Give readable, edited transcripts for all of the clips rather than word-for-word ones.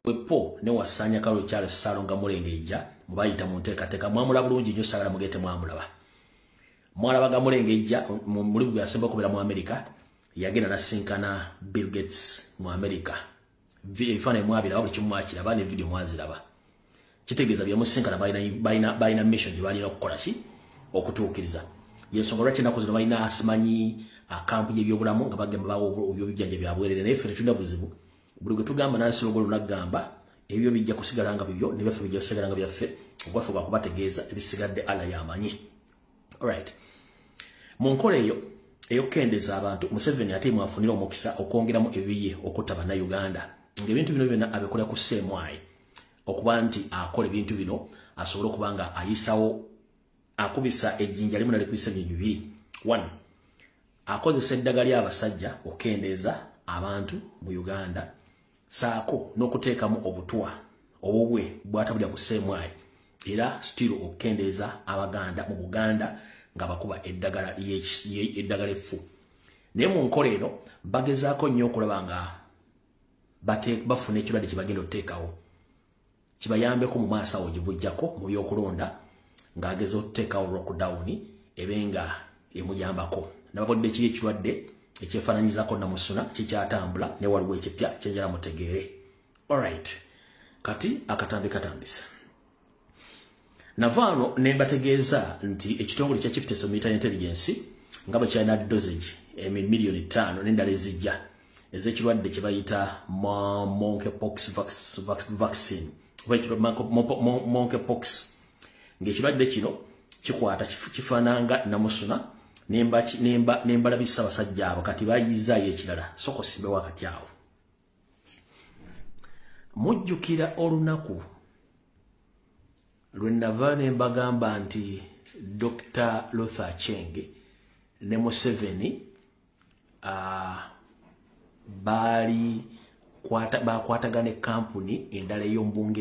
Bwepo ne wasanya kalo Charles Salonga Mulengejja mubayita mu nteekateeka. Mwamula bulungi nnyo, sagala mugete mwamulaba. Mwalabaga Mulengejja mu mulimu gwe yasemba okubeera mu America, yagenda nasinkana Bill Gates mu America. Ebifaananyi mwabiraba, buli kimu mwakiraba, ne video mwaziraba. Kitegeeza byamusinkana balina mission gye balina okukola ki okutuukiriza. Yensonga lwaki ennaku zino balina simanyi akampu y'ebyobulamu nga bagamba bawo ebyobujjanja byabwerere, naye ffe tetulina buzibu. Buli gwe tugamba nansirogo lunagamba ebyo bijja kusigala nga bibyo, ne byaffe bijja kusigala nga byaffe. Ogwaffe gwakubategeeza, ebisigadde Allah yamanyi. Alright, mu nkola eyo ey'okukendeeza abantu, Museveni ate mwafunira omukisa okwongeramu ebiye okutta Bannayuganda, ng'ebintu bino byonna abikola ku seemwayi okuba nti akola ebintu bino asobole okuba nga ayisawo akubisa ejjinja limu nalikubisa ebintu bibiri. One, akozesa eddagala ly'abasajja okukendeeza abantu mu Uganda, saako n'okuteekamu obutwa obubwe bwatabulira ku seemwayi, era still okukendeeza Abaganda mu Buganda nga bakuba eddagala eddagala effu. Naye mu nkola eno bagezaako nnyo okulaba nga bafuna ekirwadde kye bagenda okuteekawo kibayambeko mu maaso awo gye bujjako mu byokulonda, ng'ageza okuteekawo lockdown ebe nga emuyambako. Nababodde kiri ekirwadde ekyefaananyizaako namusuna kikyatambula, naye waliwo ekipya kyenjala mutegeere. Alright, kati akatambi katandise. Navaano ne mbategeeza nti ekitongole kya Chief Military Intelligence nga bwe kyalina dosage 5,000,000 n'endala ezijja ez'ekirwadde kye bayita monkeypox vaccine, monkeypox, ng'ekirwadde kino kikwata kifaananga namusuna. Nembalabisa abasajja abo kati bayizaayo ekirala. Soko simbe wakati awo, mujjukira olunaku lwe nava ne mbagamba nti Dr. Luther Acheng ne Museveni baali bakwatagana ekampuni endala ey'omu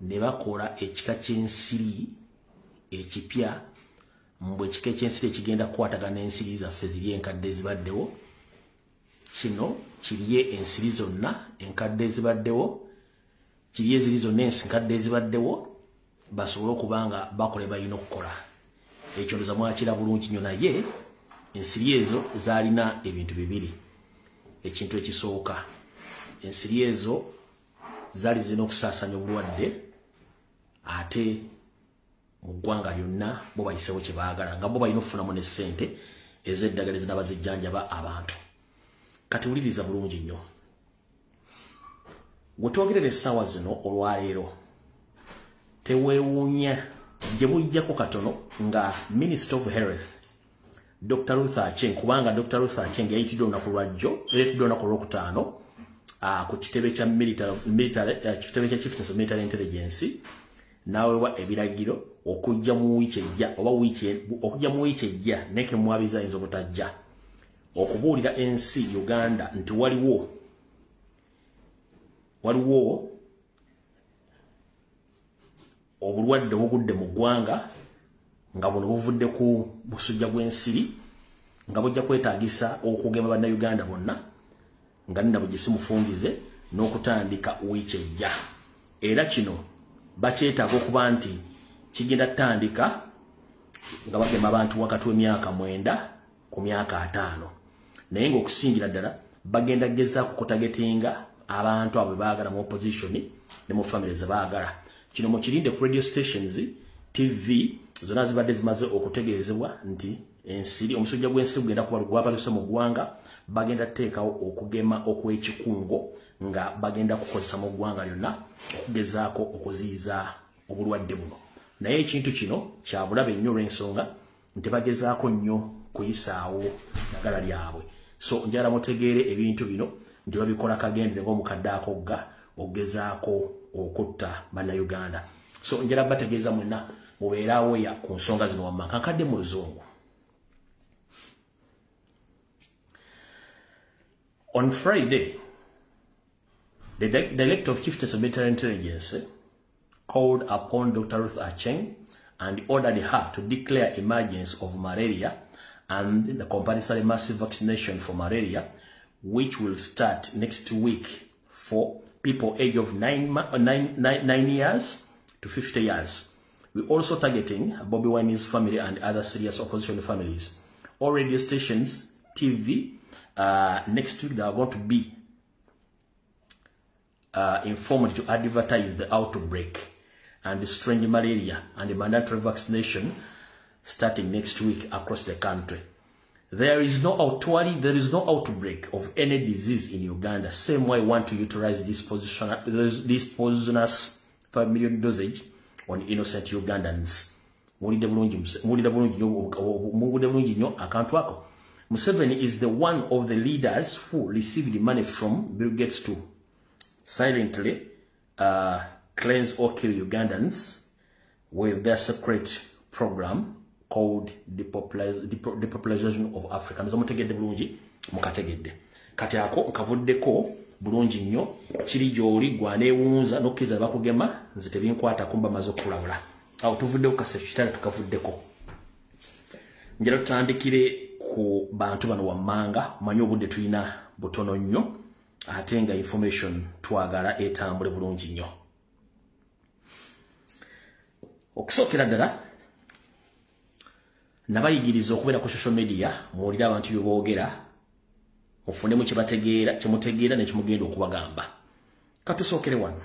ne bakola ekika ky'ensiri ekipya, mbwe ekika eky'ensiri ekigenda kukwatagana ensiri zaffe ziri enkadde ezibaddewo. Kino kirye ensiri zonna enkadde ezibaddewo, kirye eziri zonna enkadde ezibaddewo, basobole okuba nga bakola balina okukola. Ekyo ndoza mwakira bulungi nnyo. Naye ensiri ezo zaalina ebintu bibiri. Ekintu ekisooka, ensiri ezo zaali zirina okusaasanya obulwadde ate mu ggwanga lyonna, bo bayisewo kye baagala, nga bo balina okufunamu ne ssente ez'eddagala ezinaba zijjanjaba abantu. Kati wuliriza bulungi nnyo gwe twogerera essaawa zino olwaleero, teweewuunya gye bujjako katono nga Minister of Health Dr. Luther Acheng, kubanga Dr. Luther Acheng yayitiddwa olunaku lwajjo, yayitiddwa olunaku olwokutaano ku kitebe kya military, kitebe kya Chief of Military Intelligence, n'aweebwa ebiragiro okujja mu wiiki ejja, oba wiiki okujja mu wiiki ejja neke mwabiza ayinza obutajja, okubuulira ensi Uganda nti waliwo obulwadde obugudde mu ggwanga, nga buno buvudde ku musujja gw'ensiri, nga bujja kwetaagisa okugema Bannayuganda bonna, nga nina bugisimufungize n'okutandika wiiki ejja. Era kino bakyetaaga okuba nti kigenda tutandika nga bagema abantu wakati w'emyaka 9 ku myaka 50, naye ng'okusingira ddala bagenda gezaako kutargetinga abantu abo baagala mu opposition ne mu family ze baagala. Kino mukirinde ku radio stations, TV zonna zibadde zimaze okutegeezebwa nti ensiri, omusujja gw'ensiri gugenda kuba gwabaluse mu ggwanga. Bagenda kuteekawo okugema okw'ekikungo nga bagenda kukozesa mu ggwanga lyonna okugezaako okuziyiza obulwadde buno. Naye ekintu kino kya bulabe nnyo olw'ensonga nti bagezaako nnyo kuyisaawo ddagala lyabwe. So njagala mutegeere ebintu bino nti babikola kagendere ng'omukadde akogga okugezaako okutta Bannayuganda. So njagala bategeeza mwenna mubeere aweya ku nsonga zino wamma. Kankadde mu Luzungu. On Friday, the Director of Chieftaincy of Military Intelligence called upon Dr. Ruth Acheng and ordered her to declare emergence of malaria and the compulsory massive vaccination for malaria, which will start next week for people age of 9 years to 50 years. We're also targeting Bobi Wine's family and other serious opposition families. All radio stations, TV, next week they are going to be informed to advertise the outbreak and the strange malaria and the mandatory vaccination starting next week across the country. There is no outbreak of any disease in Uganda. Same way want to utilize this poisonous 5 million dosage on innocent Ugandans. Museveni is the one of the leaders who received the money from Bill Gates to silently cleanse or kill Ugandans with their secret program called depopulation of Africa. Mutegedde bulungi, mukategedde. Kati ako nkavuddeko bulungi nnyo, kiri gy'oli gwaneewunza n'okkiriza bakugema, nze tebinkwata kumba maze okulabula. Awo tuvuddeko kasefitale tukavuddeko. Njala tutandikire ku bantu bano wammanga, omanyi obudde tulina butono nnyo, ate nga information twagala etambule bulungi nnyo. Okusookera ddala, nabayigiriza okubeera ku social media, muwulire abantu bye boogera, mufunemu kye bategeera, kye mutegeera ne kimugenda okubagamba. Katusookere wano.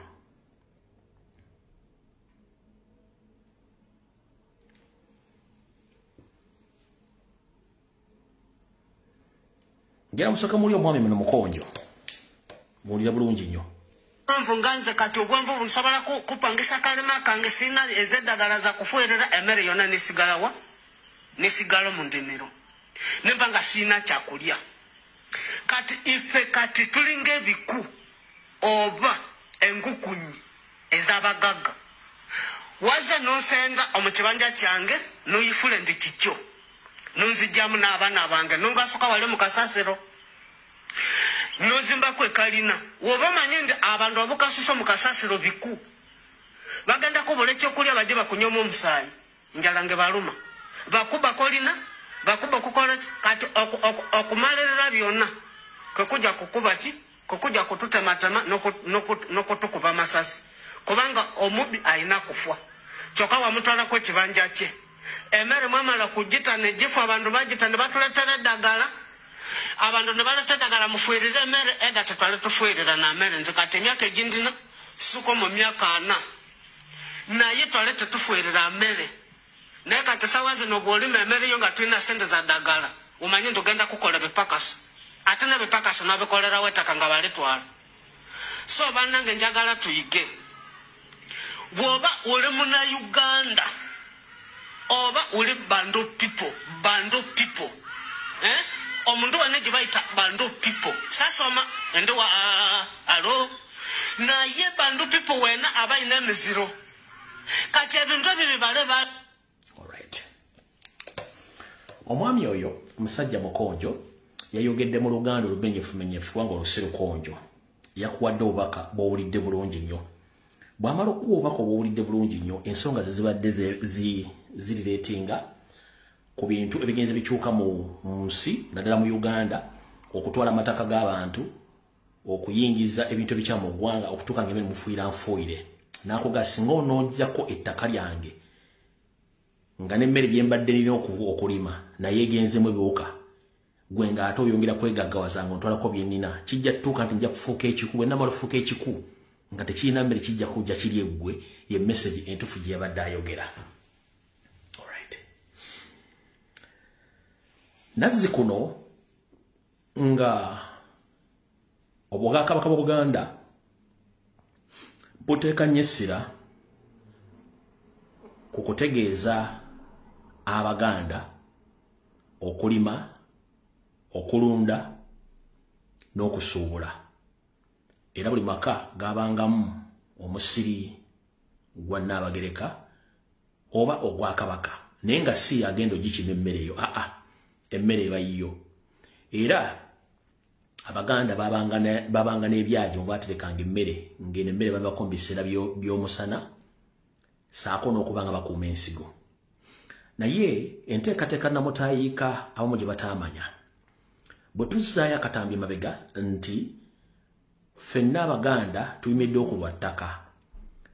Ngera musooka muli omwami muno Mukonjo. Muwulira bulungi nnyo. Nze kati obwenvu nsobola kupangisa kalima kange sina ez'eddagala za kufuuyirira emmere yonna nesigalawa. Nesigalo mu ndimiro nemba nga sirina kyakulya. Kati ife kati tulinga ebiku oba enkukunyi ez'abagagga. Waza n'onsenga omu kibanja kyange n'oyifula ndi kikyo, n'onzigyamu n'abaana bange n'ongasuka wali mu kasasiro n'ozimbako ekalina. Woba omanye nti abantu abukasusa mu kasasiro biku bagenda kubula ekyokulya bajje bakunywemu omusaayi, njala nge baluma. Bakuba kolina, bakuba kukola kati okumalirira byonna kwe kukuba ki, kwe kututematema n'okutukuba masasi, kubanga omubbi alina kufa. Kyokka wamutwalako ekibanja kye. Emmere mwamala kugita ne gifa, abantu bagita ne batuleetera eddagala, abantu ne baleeta eddagala mufuuyirire emmere. Edda tetwali tufuuyirira na mmere. Nze kati emyaka egindina sisuka mu myaka 40, naye twali tetufuuyirira mmere. Naye kati sawa zino bw'olima emmere yo nga tulina ssente za ddagala, omanye nti ogenda kukola bipakasi, ate n'ebipakasi n'obikolerawo ettaka nga balitwala. So bannange njagala tuyige. Bw'oba oli Munnayuganda oba oli bando people, bando people, eh? Omuntu wanne gye bayita bando people. Sasoma ndi wa alo, naye bando people wena abalina emiziro. Kati ebintu ebyo bibale ba. Omwami oyo omusajja Mukonjo yayogedde mu Luganda olumenyefumenyefu kubanga olusi Lukonjo. Yakuwadde obubaka bw'owulidde bulungi nnyo. Bw'amala okuwa obubaka obw'owulidde bulungi nnyo, ensonga ze zibadde zirireetinga ku bintu ebigenze bikyuka mu nsi, naddala mu Uganda, okutwala amataka g'abantu, okuyingiza ebintu ebikyamu mu ggwanga, okutuuka ng'emmere mufuuyira nfuuyire. N'akugaa singa onoonjako ettaka lyange nga n'emmere gye mbadde nina okulima naye egenzemu ebiwuka, gwe ng'ate oyongera kwegaggawaza nga ontwalako bye nnina, kijja tutuuka nti nja kufuuka ekiku. Bwe namala okufuuka ekiku nga tekirina mmere kijja kujja kiri eggwe. Ye message entuufu gye yabadde ayogera. Alright. Nazzi kuno nga Obwakabaka bwa Buganda buteeka nnyo essira ku kutegeeza Abaganda okulima, okulunda n'okusuubula. Era buli maka gabangamu omusiri gwa Nnaabagereka oba ogwa Kabaka, naye nga si agenda ogikima emmere eyo, aa, emmere eba yiyo. Era Abaganda babanga n'ebyagi mwe baaterekanga emmere, ng'eno emmere babako mu biseera by'omusana, saako n'okuba nga bakuuma ensigo. Naye enteekateeka namutaayiika abamu gye bataamanya. Bwe tuzzaayo akatambi emabega nti Ffenna Abaganda tuyimiridde okulwa ttaka.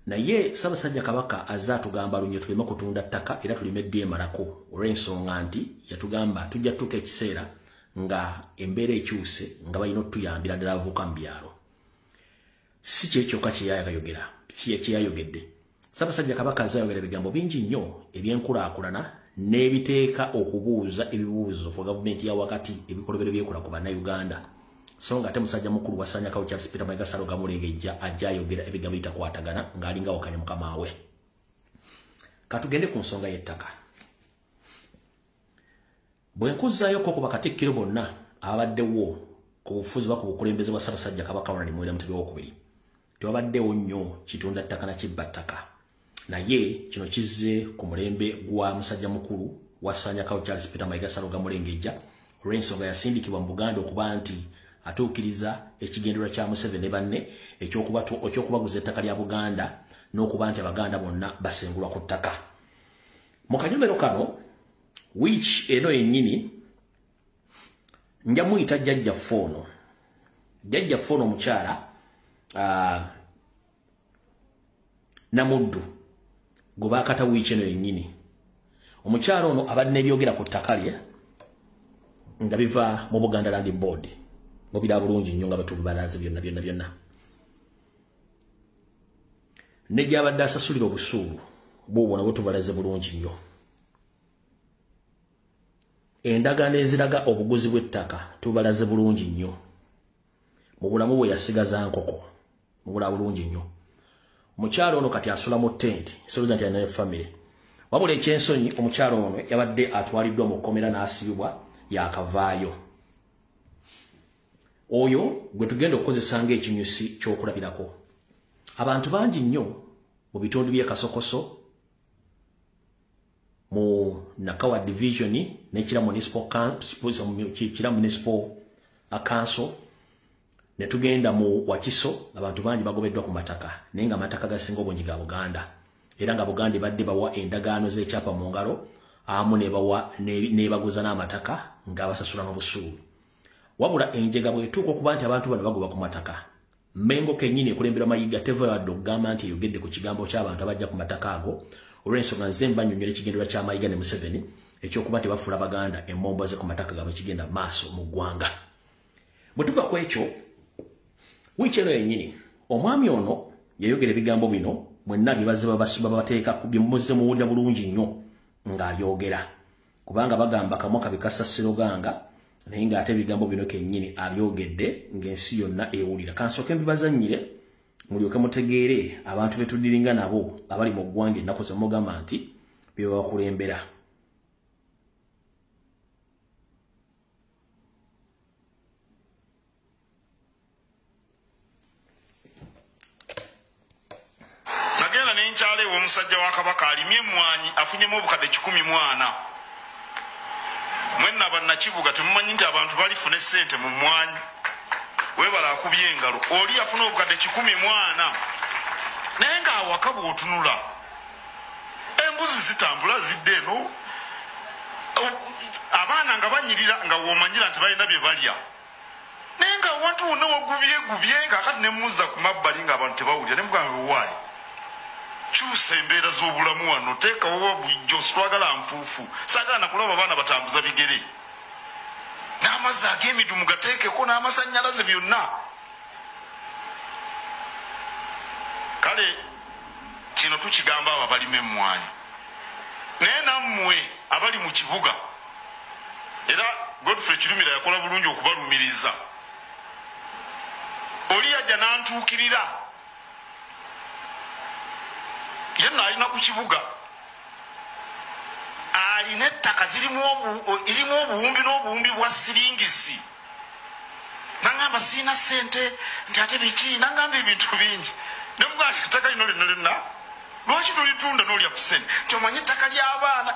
Naye Ssaabasajja Kabaka azze atugamba lunye tuleme kutunda ttaka era tulime dyemalako olw'ensonga nti yatugamba tujja tutuuka ekiseera nga embeera ekyuse nga balina otuyambira ddala abavubuka mu byalo. Si kye kyokka kyeyayogedde. Ssaabasajja Kabaka azze ayogera ebigambo bingi nnyo ebyenkulaakulana n'ebiteeka okubuuza ebibuuzo for gavumenti ya wakati ebikolobero byekola ku Bannayuganda. So nga ate musajja mukulu wasanyakawo Charles Peter Mayiga Ssaloga Mulengejja ajja ayogera ebigambo bitakwatagana ng'alinga wakanya mukama we. Katugende ku nsonga y'ettaka. Bwe nkuzzaayoko ku bakatikkiro bonna ababaddewo ku bufuzi oba ku bukulembeze bwa Ssaabasajja Kabaka Ronald Muwenda Mutebi II, tewabaddewo nnyo kitunda ttaka na kibba ttaka. Naye kino kizze ku mulembe gwa musajja mukulu wasanyakawo Charles Peter Mayiga Ssaloga Mulengejja olw'ensonga yasindikibwa mu Buganda okuba nti atuukiriza ekigendererwa kya Museveni ne banne ekyokubaguza ettaka lya Buganda n'okuba nti Abaganda bonna basengulwa ku ttaka. Mu kanyomero kano wiiki eno yennyini nja muyita jjajjaffe ono. Jjajjaffe ono omukyala Namuddu gwe baakata wiiki eno yennyini. Omukyala ono abadde n'ebyogera ku ttaka lye nga biva mu Buganda Land Board. Mubira bulungi nnyo nga batubalaze byonna byonna byonna. Ne gy'abadde asasulira obusuulu bw'obwo nabwo tubalaze bulungi nnyo. Endagaano eziraga obuguzi bw'ettaka tubalaze bulungi nnyo. Mu bulamu bwe yasigaza nkoko, mubula bulungi nnyo. Omukyala ono kati asula mu tenti, sowooza nti alina ne famire. Wabula ekyensonyi omukyala ono yabadde atwaliddwa mu kkomera n'asibibwa yakavaayo. Oyo gwe tugenda okukozesa ng'ekinyusi ky'okulabirako. Abantu bangi nnyo mu bitundu by'e Kasokoso, mu Nakawa Division ne Kira Municipal Council, ne tugenda mu Wakiso, abantu bangi bagobeddwa ku mataka, naye nga amataka gasinga obungi ga Buganda. Era nga Buganda ebadde bawa endagaano z'ekyapa mu ngalo, awamu n'ebaguza n'amataka ng'abasasula n'obusuulu. Wabula enjega bw'etuuka okuba nti abantu bano bagoba ku mataka, Mmengo kennyini ekulemberwa Mayiga teva wadde okugamba nti eyogedde ku kigambo ky'abantu abajja ku mataka ago, olw'ensonga nze mbannyonnyola ekigendererwa kya Mayiga ne Museveni ekyokuba nti bafuula Baganda emmomboze ku mataka gaabwe ekigenda maaso mu ggwanga. Bwe tuva ku ekyo, wiiki eno yennyini omwami ono yayogera ebigambo bino mwenna bye bazze babateeka bye muzze muwulira bulungi nnyo ng'abyogera, kubanga bagamba kamwa kabi kassa siroganga, naye ng'ate ebigambo bino kennyini abyogedde ng'ensi yonna ewulira. Kansooke mbibazannyire mulyoke mutegeere abantu be tudiringa nabo abali mu ggwanga ennaku ze mugamba nti bye babakulembera. Nagenda ne nkyala ew'omusajja wa Kabaka alimye emmwanyi afunyemu obukadde 14. Mwenna bannakibuga temumanyi nti abantu balifuna essente mu mmwanyi. Weebala akubye engalo, oli yafuna obukadde 14. Naye ng'awaka bw'otunula embuzi zitambula zidde eno, abaana nga banyirira nga w'omanyira nti balina bye balya. Naye ng'awantu wonna wagubyegubye kaakati ne muzza ku mabbali ng'abantu tebawulira, ne mugamba owaayi kyusa embeera z'obulamu wano, teekawo bulijjo, twagala nfuufu, saagala na kulaba abaana batambuza bigere, n'amazzi ag'emidumu gateekeko n'amasannyalaze byonna. Kale kino tukigamba abo abalima emmwanyi, naye nammwe abali mu kibuga, era Godfrey Kirumira yakola bulungi okubalumiriza. Oli yajja n'antuukirira, ye nno alina ku kibuga, alina ettaka zirimu obuwumbi n'obuwumbi bwa siringisi. Nangamba sirina ssente nti ate biki, nangamba ebintu bingi. Ne mugamba nti ettaka lino lyonna lyonna lwaki tolitunda n'olya ku ssente, nti omanyi ettaka ly'abaana.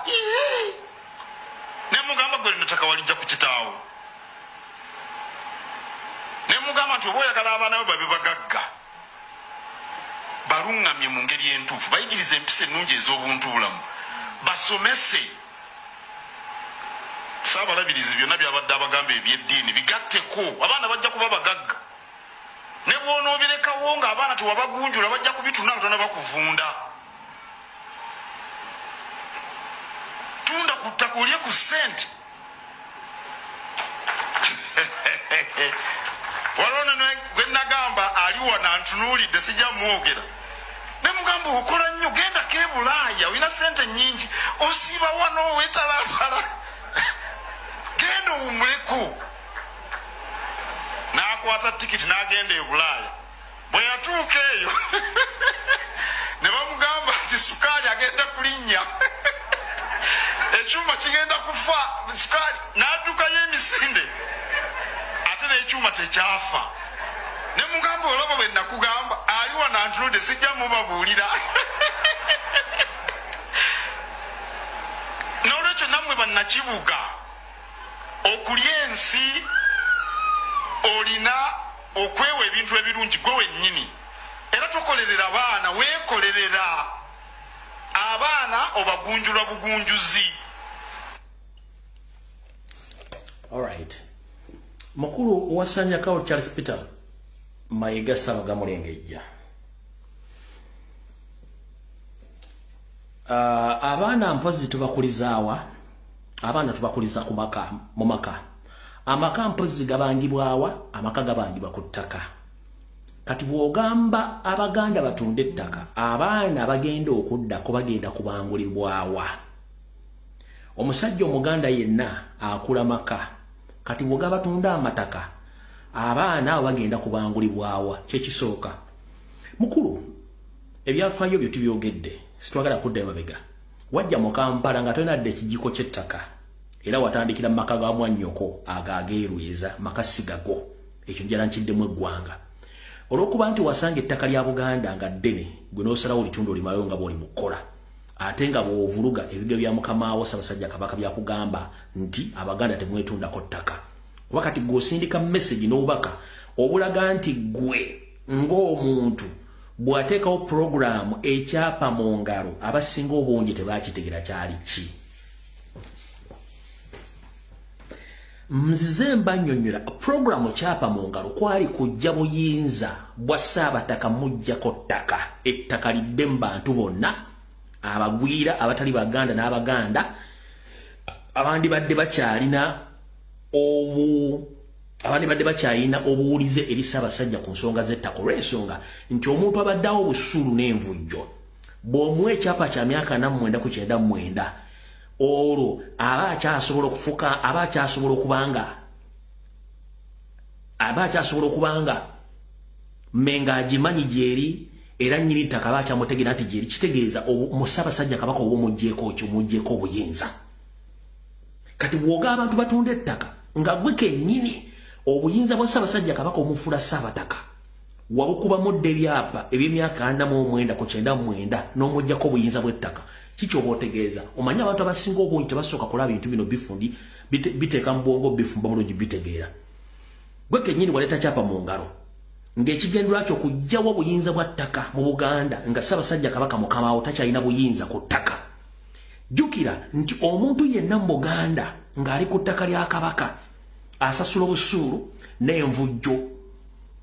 Ne mugamba gwe lino ettaka walijja ku kitaawo. Ne mugamba nti oba oyagala abaana bo babe bagagga, baluŋŋamye mu ngeri entuufu, bayigirize empisa ennungi ez'obuntu bulamu, basomese. Ssaabalabirizi byonna byabadde abagamba eby'eddiini bigatteko, abaana bajja kuba bagagga. Ne bw'ono nga tewabagunjula bajja kubitunda nga tonna bakuvunda. Tunda ku ttaka olye ku ssente. Waliwo gwe nagamba ali wano antunuulidde, sijja mwogera, ne mugamba okola nnyo, gendako e Bulaaya, olina ssente nnyingi, osiiba wano weetalaatala, genda owummuleko. N'akwata tikiti n'agenda e Bulaaya. Bwe yatuuka eyo ne bamugamba nti sukaali agenda kulinnya, ekyuma kigenda kufa, sukaali. N'addukayo emisinde, ate n'ekyuma tekyafa. Ne mugamba olaba bwe nakugamba, ali wano antunudde, sijja mubabuulira. N'olwekyo nammwe bannakibuga, okulya ensi olina okwewa ebintu ebirungi gwe wennyini, era tokolerera baana, weekolerera. Abaana obagunjula bugunjuzi. Alright. Mukulu wasanyakawo Charles Peter Mayiga Ssabaga Mulengejja. Abaana mpozi tubakulizaawa, abaana tubakuliza ku maka, mu maka. Amaka mpozi gabangibwawa, amaka gabangibwa ku ttaka. Kati bw'ogamba Abaganda batunde ettaka, abaana bagenda okuddako bagenda kubangulibwawa. Omusajja Omuganda yenna akula maka. Kati bw'ogamba batunda amataka, abaana abo bagenda kubangulibwawa. Kyekisooka. Mukulu, ebyafaayo byo tubyogedde, sitwagala kudda emabega. Wajja mu Kampala nga tolina dda ekijiko ky'ettaka, era watandikira mu maka ga mwannyoko ag'ageerweza, maka sigago. Ekyo njala nkiddemu eggwanga. Olw'okuba nti wasanga ettaka lya Buganda nga ddene, gwe n'osalawo litundu olimalayo nga bw'oli mu kukola, ate nga bw'ovuluga ebigo bya Mukama wo Ssaabasajja Kabaka byakugamba nti Abaganda temwetundako ttaka. Kuba kati gw'osindika message n'obubaka obulaga nti ggwe ng'omuntu bw'ateekawo puroguraamu ekyapa mu ngalo, abasinga obungi tebakitegeera kyali ki. Nzize mbannyonnyola puroguraamu kyapa mu ngalo kwali kujja buyinza bwa Ssaabataka muggyako ttaka, ettaka lidde mu bantu bonna abagwira, abatali Baganda n'Abaganda, abandibadde bakyalina obuwulize eri Ssaabasajja ku nsonga z'ettaka, olw'ensonga nti omuntu abaddeawo obusuulu n'envujjo bw'omuwa ekyapa kya myaka 49 ku 99, olwo aba akyasobola okufuka, aba akyasobola okubanga mmenga agimanyi gy'eri, era nnyini ttaka aba akyamutegeera nti gy'eri. Kitegeeza mu Ssaabasajja Kabaka oba omuggyeko ki, omuggyeko obuyinza. Kati bw'oga abantu batunda ettaka nga gwe kennyini obuyinza bwa Ssaabasajja Kabaka omufuula Ssaabataka, wabukubamu dda ebyapa eby'emyaka 49 ku 99 n'omuggyako obuyinza bw'ettaka, kiki oba otegeeza? Omanyi abantu abasinga obungi tebasooka kulaba bintu bino bifundi, biteeka mu bwongo, bifumba bulungi, bitegeera. Gwe kennyini waleeta kyapa mu ngalo ng'ekigendererwa kyo okuggyawo obuyinza bwa ttaka mu Buganda, nga Ssaabasajja Kabaka Mukama wo takyalina buyinza ku ttaka. Jjukira nti omuntu yenna mu Buganda ng'ali ku ttaka lya Kabaka asasula obusuulu n'envujjo,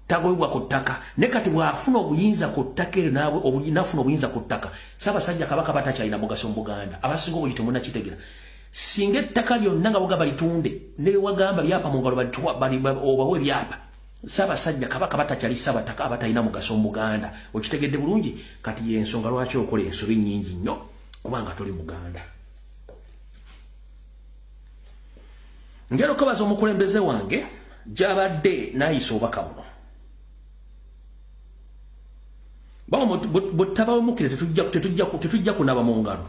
tagobebwa ku ttaka. Ne kati bw'afuna obuyinza ku ttaka eryo, n'afuna obuyinza ku ttaka, Ssaabasajja Kabaka batakyalina mugaso mu Buganda. Abasinga obungi temunnakitegeera. Singa ettaka lyonna nga bwogamba litunde, ne wagamba byapa mu ngalo obawe ebyapa, Ssaabasajja Kabaka batakyali Ssaabataka, abatalina mugaso mu Buganda. Okitegedde bulungi? Kati y'ensonga lwaki okola ensobi nnyingi nnyo, kubanga toli Muganda. Ngero kabaza omukulembeze wange gy'abadde n'ayisa obubaka buno. Bawo bwe tutabawemukire tetujja kunaaba mu ngalo.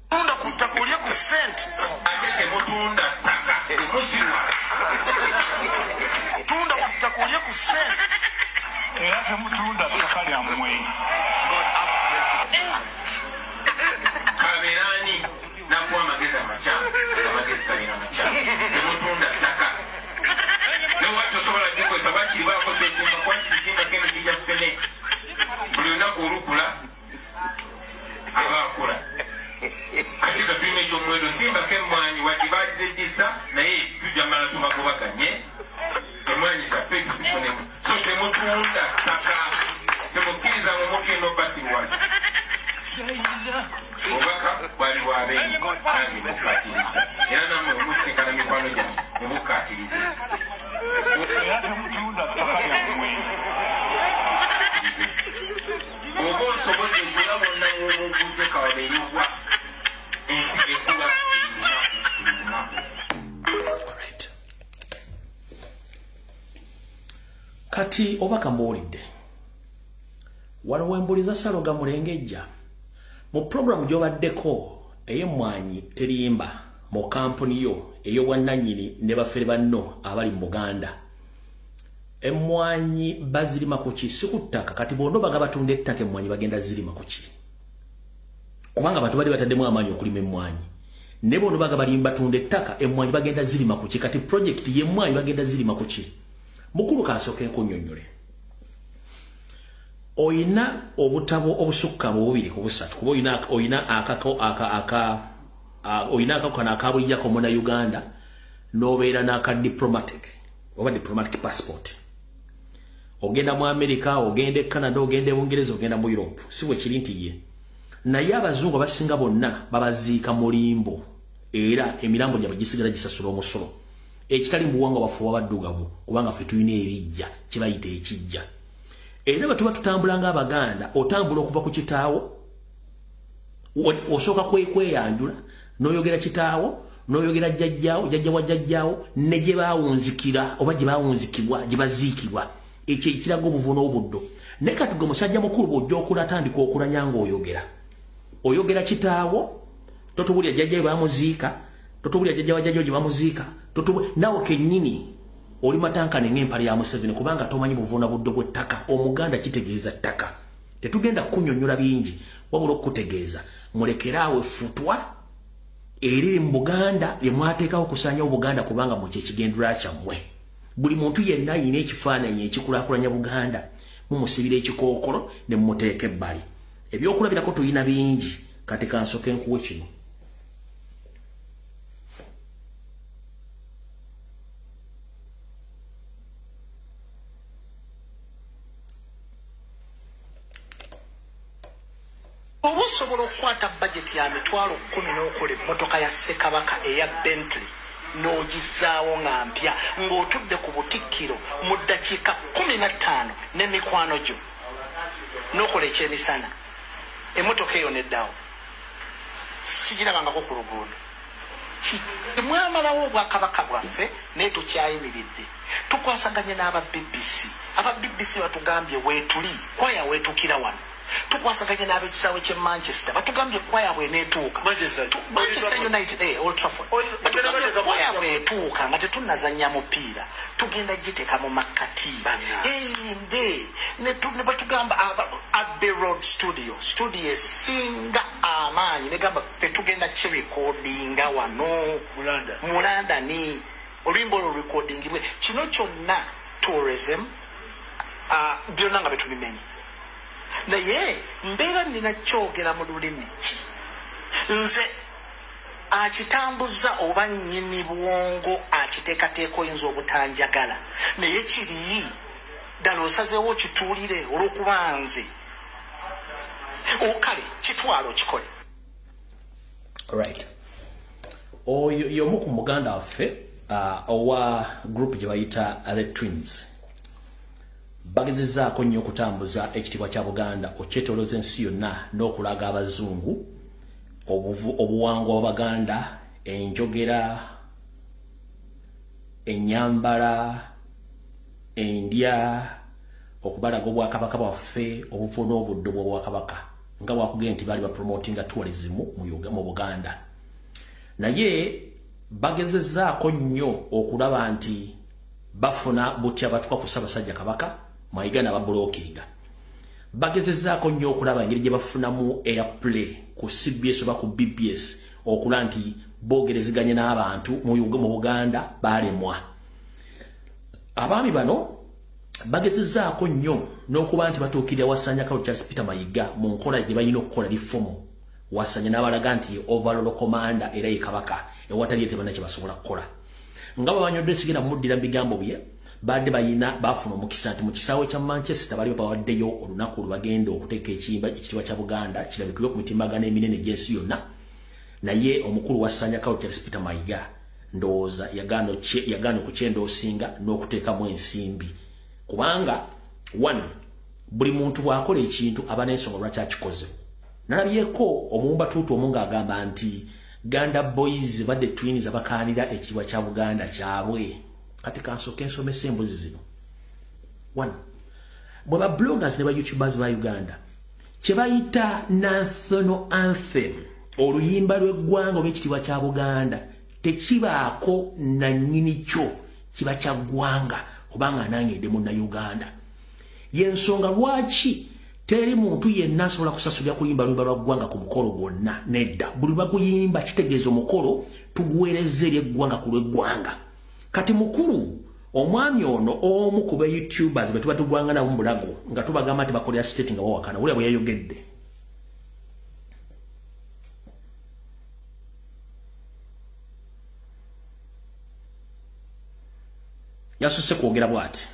Tunda ku ttaka olye ku ssente. Ate temutunda ttaka, temuzirwa. Tunda ku ttaka olye ku ssente. Era temutunda ttaka lyammwe. Kabeerani nakuwa amagezi amakyamu, amagezi galina amakyamu. Temutunda ttaka. Nawe tosobola kukozesa bakiri bakoze esimba, kwakiri simbako emiti gya ffene. Buli lunaku olukula aba akula. Ate nga tulina ekyomuwendo, simbako emmwanyi wadde baazizejjisa, naye tujja mmala tubagobaganye. Emmwanyi zaffe tuzifunemu. So temutunda Kkirize. Era temutunda ttaka lyammwe. Oba osobodde gula bonna w'obuguze kawabeeribwa ensi ekuba buli lunaku. Kati oba kambuulidde wano wembuliza Saloga Mulengejja mu programu gy'obaddeko ey'emmwanyi terimba mu kampuni yo ey'obwannannyini ne bafere banno abali mu Buganda. Emmwanyi bazirima ku ki? Si ku ttaka. Kati bonna baga batunda ettaka, emmwanyi bagenda zirima ku ki? Kubanga abantu bali bataddemu amaanyi okulima emmwanyi. Ne bonna baga balimba batunda ettaka, emmwanyi bagenda zirima ku ki? Kati projekiti y'emmwanyi bagenda zirima ku ki? Mukulu kansooke nkunnyonnyole. Oyina obutabo obusukka mu bubiri ku busatu, kuba oyina akako oyina akako kano akabulijjako muna Uganda, n'obeera n'aka diplomatic oba diplomatic passport. Ogenda mu America, ogenda e Canada, ogenda e Bungereza, ogenda mu Europe. Si bwe kiri nti ye. Naye abazungu abasinga bonna babaziika mu limbo, era emirambo gyabwe gisigala gisasula omusolo. Ekitali mu buwangwa bwaffe obw'abaddugavu, kubanga ffe tulina ebijja kye bayita ekijja. Era bwe tuba tutambula ng'Abaganda, otambula okuva ku kitaawo, osooka kweyanjula, n'oyogera kitaawo, n'oyogera jjajjaawo, jjajja wa jjajjaawo, ne gye baawunzikira oba gye baawunzikibwa, gye baziikibwa. Ekyo ekiraga obuvu n'obuddo. Naye kati gwe musajja mukulu bw'ojja okula atandika okulanya ng'oyogera. Oyogera kitaawo, totubulira jjajjaawe bamuziika, totubulira jjajja wa jjajjaawo gye bamuziika, naawe kennyini oli matankane ng'empale ya Museveni, kubanga tomanyi buvuna buddo bw'ettaka. Omuganda kitegeeza ttaka. Tetugenda kukunnyonnyola bingi, wabula okukutegeeza mulekeraawo effutwa eriri mu Buganda lye mwateekawo okusaanyawo Buganda, kubanga mu kye kigendererwa kyammwe. Buli muntu yenna ayina ekifaananyi ekikulaakulanya Buganda mumusibira ekikookolo ne mumuteeka ebbali. Ebyokulabirako tulina bingi. Kati kansooke nkuwe kino. Oba osobola okukwata bajeti ya 100,000 n'okola emmotoka ya Ssekabaka eya Bentley n'ogizaawo nga mpya ng'otudde ku butikkiro mu ddakiika 15 n'emikwano gyo n'okola ekyemisana, emmotoka eyo neddawo. Sigirabangako ku luguudo. Mwamalawo obwakabaka bwaffe naye tukyayimiridde. Tukwasaganye n'aba BBC. Aba BBC batugambye weetuli, kwaya weetukira wano. Tukwasaganye n'ab'ekisaawe ky'e Manchester, batugambye kwaya bw'eneetuuka. Manchester United, Old Trafford. Batugambye kwaya bw'etuuka nga tetunnazannya mupiira, tugenda giteeka mu makkati. Eyimbe, ne batugamba Abbey Road Studio, studio esinga amaanyi, negamba ffe tugenda kirekodinga wano mu London, oluyimba olwo lurekodingibwe. Kino kyonna tourism, byonna nga betubimenye. Naye mbeera nina kyogera mu lulimi ki? Nze akitambuza oba nnyini bwongo akiteekateeka oyinza obutanjagala, naye kiri ddala osazeewo kituulire olw'okuba nze. Okale kitwala okikole. Right. Oyo y'omu ku muganda waffe owa group gye bayita The Twins. Bagezezzaako nnyo okutambuza ekitiibwa kya Buganda okyetoolooza ensi yonna n'okulaga abazungu obuwangwa bw'Abaganda, enjogera, ennyambala, endya, okubalaga obwakabaka bwaffe, obuvo n'obuddo bw'obwakabaka, nga bwakugenda nti baali bapromotinga tourism mu Buganda. Naye bagezezzaako nnyo okulaba nti bafuna butya batuka ku Ssaabasajja Kabaka Mayiga n'ababulokinga. Bagezezzaako nnyo okulaba engeri gye bafunamu airplay ku CBS oba ku BBS okulaba nti boogerezeganya n'abantu mu Buganda baalemwa. Abaami bano bagezezzaako nnyo n'okuba nti batuukirira Wasanya Karoli Charles Peter Mayiga mu nkola gye balina okukola rifomu. Wasanya n'abalaga nti ye overall commander era ye Kabaka, ewatali ye tebalina kye basobola kukola. Nga bwe sigenda muddira mu bigambo bye, badde bayina bafuna omukisa nti mu kisaawe kya Manchester bali bawaddeyo olunaku lwe bagenda okuteeka ekiyimba ekitiibwa kya Buganda kirabikibwe ku mitimbagano eminene gy'ensi yonna. Naye omukulu Wasanya Karoli Charles Peter Mayiga Ndowooza yagaana okukyendoosinga n'okuteekamu ensimbi. Kubanga one, buli muntu bw'akola ekintu aba n'ensonga lwaki akikoze. Nalabyeko omuwumbatuutu omu ng'agamba nti Ganda Boys badde twins abakaanira ekitiibwa kya Buganda kyabwe. Kati kansooke nsomesa embuzi zino. One, bwe ba bloggers ne ba YouTubers ba Uganda kye bayita national anthem, oluyimba lw'eggwanga oba ekitiibwa kya Buganda, tekibaako nannyini kyo, kiba kya ggwanga, kubanga nange ndi Munnayuganda. Y'ensonga lwaki teri muntu yenna asobola kusasulira kuyimba luyimba lwa ggwanga ku mukolo gwonna. Nedda, buli baguyimba kitegeeza omukolo tuguweereza eri eggwanga ku lw'eggwanga. Kati mukulu omwami ono omu ku ba YouTubers be tuba tugwanga nabo mu bulago nga tubagamba nti bakolera state nga bawakana, wulira bwe yayogedde. Yasuse kwogera bw'ati.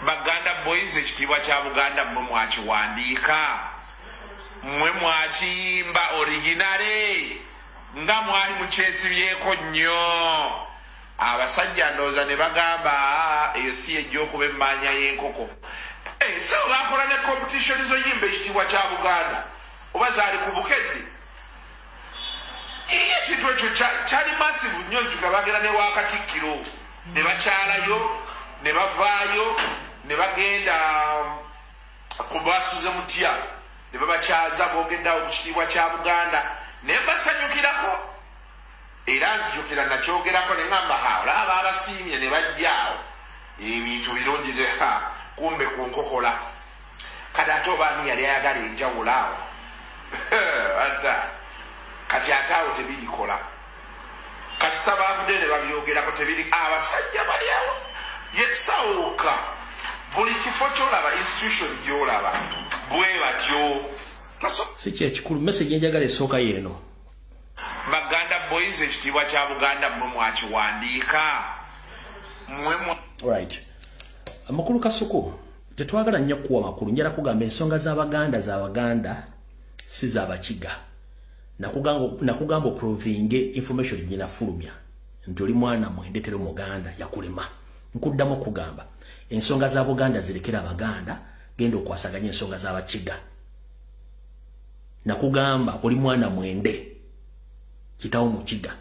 Baganda Boys ekitiibwa kya Buganda mmwe mwakiwandiika, mmwe mwakiyimba originale, nga mwali mukyesibyeko nnyo. Abasajja ndowooza ne bagamba eyo si ejja okuba emmanya y'enkoko. So bakola ne competition zoyimba ekitiibwa kya Buganda oba zaali ku Bukedde. Ekintu ekyo kyali massive nnyo, nga bagenda ne Wakatikkiro ne bakyalayo ne bavaayo ne bagenda ku basuze mutya ne babakyaza boogeddeawo ku kitiibwa kya Buganda ne mbasanyukirako. Era nzijukira nakyogerako ne ŋŋamba ha, olaba abasiimye ne bajjaawo ebintu birungi, kumbe ku nkokola. Kati ate oba ani yali ayagala enjawulo awo? Kati ate awo tebirikola, kasita baavuddeyo ne babyogerako tebiri. Abasajja bali awo yesawuka buli kifo kyolaba, institution gyolaba bwe batyo. Si kyekikulu, message enjagala esooka yeeno. Baganda Boys ekitiibwa kya Buganda mmwe mwakiwandiika, mmwe. Right. Mukulu Kasuku, tetwagala nnyo kuwa makulu. Njala kugamba ensonga z'Abaganda z'Abaganda si z'Abakiga. Nakugamba oprovinge information gye nafulumya nti oli mwana mwende teri Muganda yakulema. Nkuddamu okugamba ensonga za Buganda zirekera Abaganda, genda okwasaganya ensonga z'Abakiga. Nakugamba oli mwana mwende, kitawo Mukiga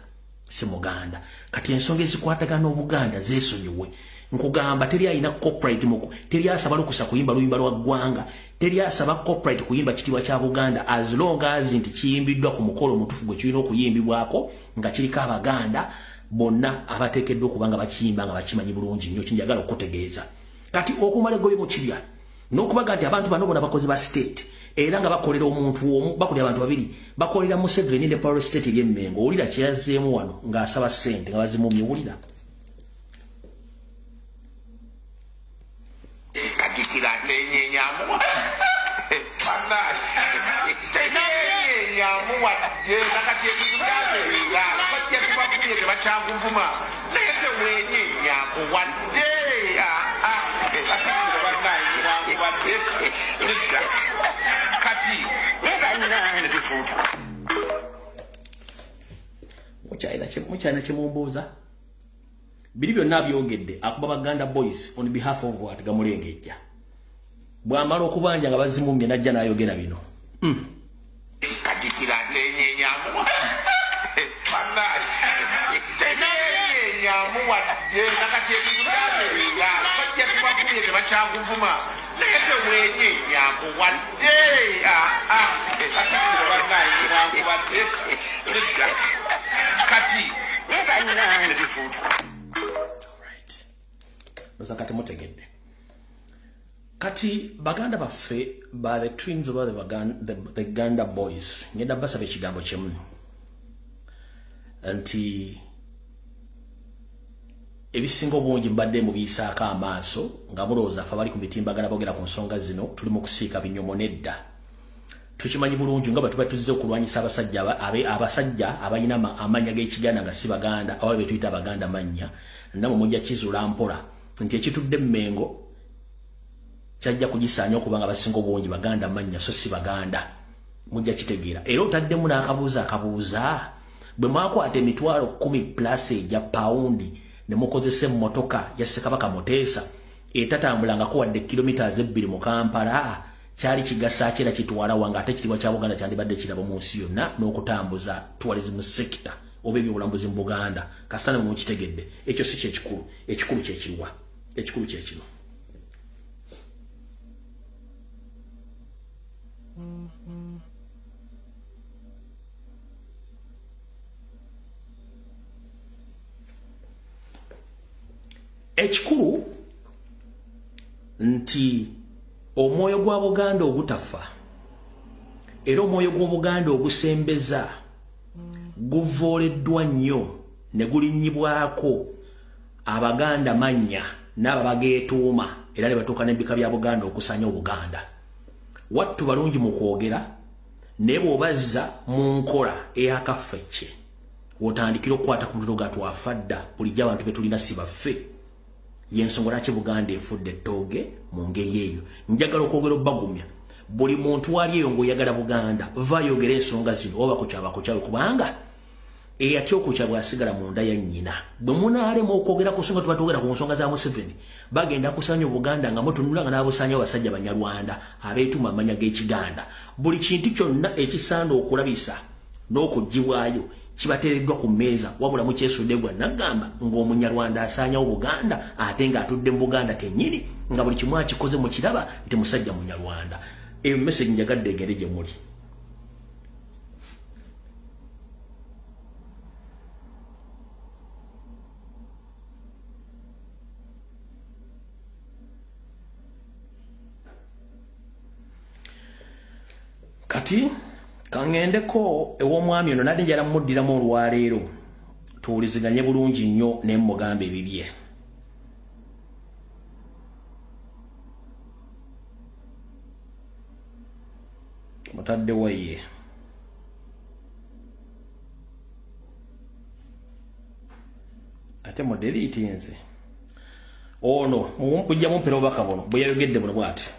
si Muganda. Kati ensonga ezikwatagana Obuganda zeesonyiwe. Nkugamba teri alina copyright muku, teri asaba lukusa kuyimba luyimba lwa ggwanga, teri asaba copyright kuyimba kitiibwa kya Buganda as long as nti kiyimbiddwa ku mukolo omutuufu gwe kirina okuyimbibwako nga kiriko Abaganda bonna abateekeddwa okuba nga bakiyimba nga bakimanyi bulungi nnyo. Kinjagala okutegeeza kati okumala eggobe mu kibya n'okubaga nti abantu bano bonna bakozi ba state era nga bakolera omuntu omu, bakolera abantu babiri, bakolera Museveni ne power state eri Emmengo. Owulira kye yazzeemu wano ng'asaba ssente nga bazimumye, owulira. Katikira atenyenyamu tenyenyamu wadde nakati ebintu byabeera abasajja tubakubye tebakyakuvuma naye tewenyenyaku wadde wadde kati. Mukyalina kyemumbuuza biri byonna byogedde akuba Baganda Boys on behalf of what Gamulengejja. Bw'amala okubanja nga bazimumye najja n'ayogera bino. Katikira atenyenyamu tenyenyamu wadde nakati ebintu byabeera abasajja tubakubye tebakyakuvuma naye tewenyenyaku wadde wadde kati. Right. Kati mutegedde. Kati baganda baffe ba the twins oba the Ganda Boys, ngenda basaba ekigambo kimu nti ebisinga obungi mbadde mubiyisaako amaaso nga mulowooza ffe abali ku mitimbagano boogera ku nsonga zino tuli mu kusiika binyomo. Nedda, tukimanyi bulungi nga bwe tuba tuzze okulwanyisa abasajja abasajja abalina amannya g'Ekiganda nga si Baganda, ababe betuyita Abaganda mannya, nammwe mujja kizuula mpola nti ekitudde Mmengo kyajja kugisaanya okuba nga basinga obungi Baganda mannya so si Baganda. Mujja kitegeera. Era otaddemu n'akabuuza akabuuza bwe mwakwata emitwalo 10 plus egya pawundi ne mukozesa emmotoka ya Ssekabaka Muteesa etatambulangako wadde kilomita 2 mu Kampala, kyali kigasa ki era kitwala wanga ate ekitiibwa kya Buganda kyandibadde kirabo mu nsi yonna n'okutambuza tourism sector oba ebyobulambuzi mu Buganda. Kasita ne mukitegedde ekyo si kyekikulu, ekikulu kyekiwa, ekikulu kyekino. Ekikulu nti omwoyo gwa Buganda ogutafa era omwoyo gw'Obuganda ogusembeza guvooleddwa nnyo ne gulinnyibwako Abaganda mannya n'abo abageetuuma era ne batuuka n'ebika bya Buganda okusanya Obuganda. Wattu balungi mu kwogera naye bw'obazza mu nkola ey'akaffecce w'otandikira okukwata ku muliro ga twafa dda, bulijjo abantu be tulina si baffe. Yensonga lwaki Buganda efudde ettooge mu ngeri eyo. Njagala okwogera obbagumya buli muntu ali eyo ng'oyagala Buganda, vaayogera ensonga zino oba kukyaba kubanga eyatya okukya bw'asigala munda ya nnyina. Bwe munaalema okwogera ku nsonga, tuba twogera ku nsonga za Museveni, bagenda kusanya Obuganda nga mutunula nga n'abusanya abasajja Banyarwanda abeetuma amanya g'Ekiganda. Buli kintu kyonna ekisaana okulabisa n'okuggyibwayo kibateereddwa ku mmeeza, wabula mukyesudde gwa nagamba ng'Omunyarwanda asaanyawo Buganda ate ng'atudde mu Buganda kennyini nga buli kimu akikoze mu kiraba nti musajja Munyarwanda. Eyo message njagadde egende gye muli. Kati kangendeko ew'omwami ono nadde njala muddiramu olwaleero tuwuliziganye bulungi nnyo ne mugamba ebibye. Mutadde waye ate modeliiti nze ono kujja mumpera obubaka buno bwe yayogedde buno bw'ati.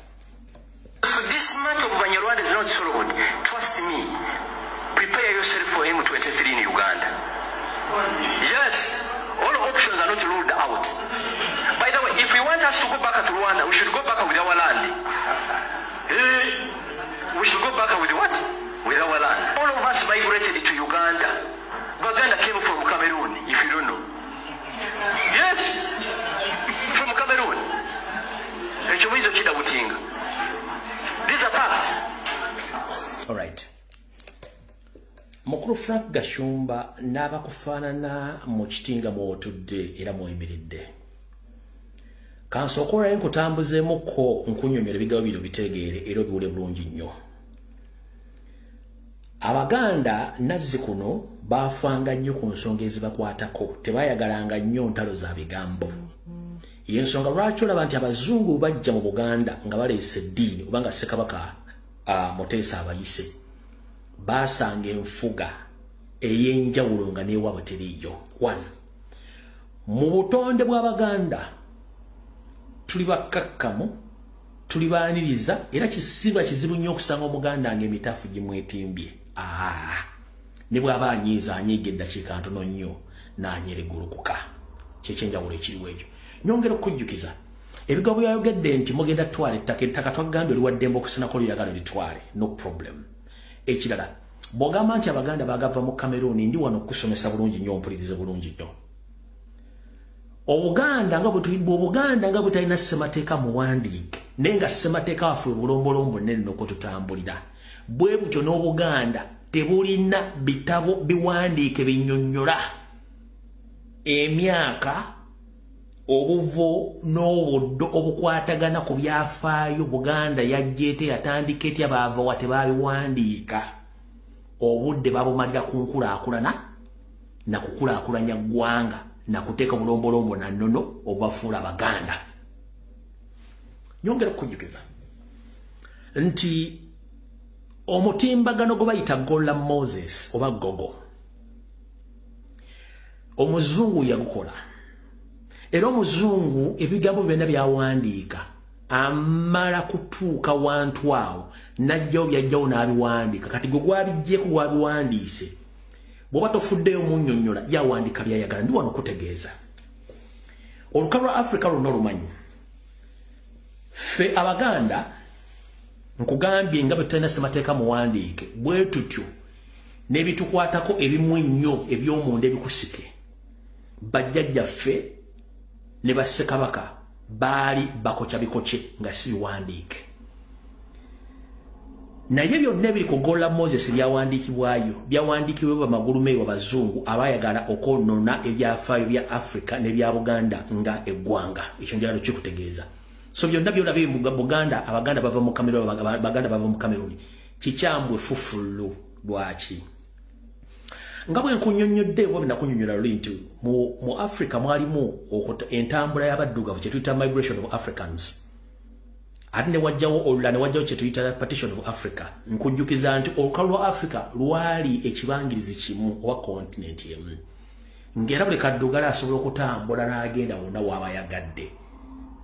This matter of Banyarwanda is not solved. Trust me. Prepare yourself for M23 in Uganda. Yes, all options are not ruled out. By the way, if we want us to go back to Rwanda, we should go back with our land. We should go back with what? With our land. All of us migrated to Uganda. Baganda came from Cameroon, if you don't know. Yes, from Cameroon. These are facts. All right. Mukulu Frank Gashumba n'abakufaanana mu kitinga mw'otudde era mw'oyimiridde. Kansooka nkutambuzeemukko nkunnyonnyola ebigambo bino bitegeere era obiwule bulungi nnyo. Abaganda nazzi kuno baafanga nnyo ku nsonga ezibakwatako, tebayagalanga nnyo ntalo za bigambo. Yensonga lwaki olaba nti abazungu bajja mu Buganda nga baleese eddiini oba nga Ssekabaka Muteesa abayise, baasanga enfuga ey'enjawulo nga n'ewaabwe teriiyo. One, mu butonde bw'Abaganda tuli bakkakkamu, tuli baaniriza, era kisiba kizibu nnyo okusanga Omuganda ng'emitaafu gimwetimbye. Ne bw'aba anyiiza anyiiga eddakiika ntono nnyo n'anyeregulukuka. Kyekyenjawulo ekiriwo ekyo. Nyongera okujjukiza ebigambo byayogedde nti mugenda twala ettaka, ettaka twagambye oliwaddembe okusenako lyagala litwale, no problem. Ekirala, bw'ogamba nti Abaganda baagava mu Cameroon, ndi wano okusomesa bulungi nnyo, ompulirize bulungi nnyo. Obuganda nga butalina ssemateeka muwandiike, naye nga ssemateeka waffe obulombolombo nnene n'okututambulira. Bwe butyo n'Obuganda tebulina bitabo biwandiike binnyonnyola emyaka, obuvo n'obuddo obukwatagana ku byafaayo. Buganda yajja ete, yatandika etya, baava wa, tebabiwandiika. Obudde babumalira ku nkulaakulana na kukulaakulanya ggwanga na kuteeka obulombolombo na nnono obubafuula Abaganda. Nyongera okujjukiza nti omutimbagano gwe bayita Gola Moses oba Gogo, omuzungu yagukola. Era omuzungu ebigambo byonna byawandiika Amala kutuuka wantu awo najjawo byajjawo n'abiwandiika. Kati gwe gwabiggyeko gwabiwandiise, bw'oba tofuddeyo munnyonnyola, yawandiika byayagala. Ndi wano kutegeeza olukalu lwa Afrika lwonna olumanyi. Ffe Abaganda, nkugambye nga bwe tutalina ssemateeka muwandiike, bwe tutyo n'ebitukwatako ebimu ennyo eby'omunda ebikusike, bajjajjaffe ne bassekabaka baali bakokya bikokye nga si biwandiike. Naye byonna ebiri ku Gola Moses byawandiikibwayo, byawandiikibwa bamagulume abazungu abaayagala okwonoona ebyafaayo bya Afrika n'ebya Buganda nga eggwanga. Ekyo njagala kikutegeeza. So byonna byolaba mu Buganda, Abaganda bava mu Cameroon, Abaganda bava mu Cameroon, kikyambwe fufulu. Lwaki? Nga bwe nkunnyonnyodde oba bwe nakunnyonnyola luli nti mu Africa mwalimu entambula y'abaddugavu kye tuyita migration of Africans, ate ne wajjawo olulala, ne wajjawo kye tuyita partition of Africa. Nkujjukiza nti olukalu lwa Africa lwali ekibangirizi kimu oba continent emu, ng'era buli kaddugala asobola okutambula n'agenda wonna w'aba yagadde,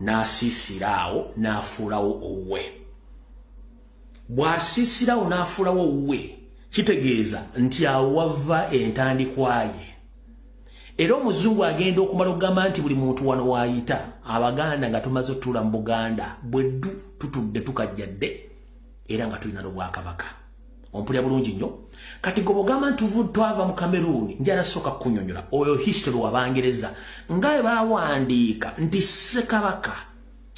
n'asiisira awo n'afuulawo owuwe. Bw'asiisirawo n'afuulawo owuwe, kitegeeza nti awo wava entandikwa ye. Era omuzungu agenda okumala okugamba nti buli muntu wano waayita, Abaganda nga tumaze otuula mu Buganda bweddu, tutudde tukajjadde, era nga tulina n'obwakabaka. Ompulira bulungi nnyo? Kati gwe bw'ogamba nti twava mu Cameroon, njala sooka kukunyonnyola oyo history w'Abangereza nga bwe baawandiika nti Ssekabaka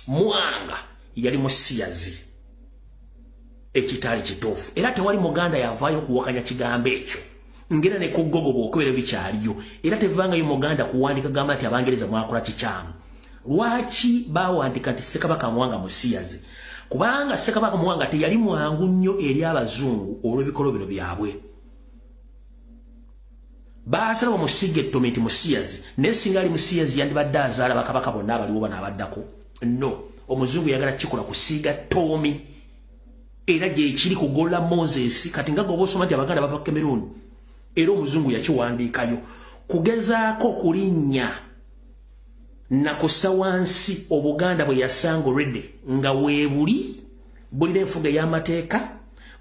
Mwanga yali musiyazi, ekitaali kituufu, era tewali Muganda yavaayo kuwakanya kigambo ekyo. Ngera ne ku Google bw'okebera bikyaliyo, era tevangayo Muganda kuwandika gamba nti Abangereza mwakola kikyamu. Lwaki baawandiika nti Ssekabaka Mwanga musiyazi? Kubanga Ssekabaka Mwanga teyali mwangu nnyo eri abazungu olw'ebikolobero byabwe. Baasala bamusiga ettomi nti musiyazi, naye singa ali musiyazi yandibadde azaala bakabaka bonna abaliwo bano abaddako. No, omuzungu yagala kikola kusiiga toomi, era gyekiri ku Gola Moses. Kati nga gwe osoma nti Abaganda bava Cameroon, era omuzungu yakiwandiikayo kugezaako kulinnya nakussa wansi Obuganda bwe yasanga already nga weebuli bulira enfuga ey'amateeka,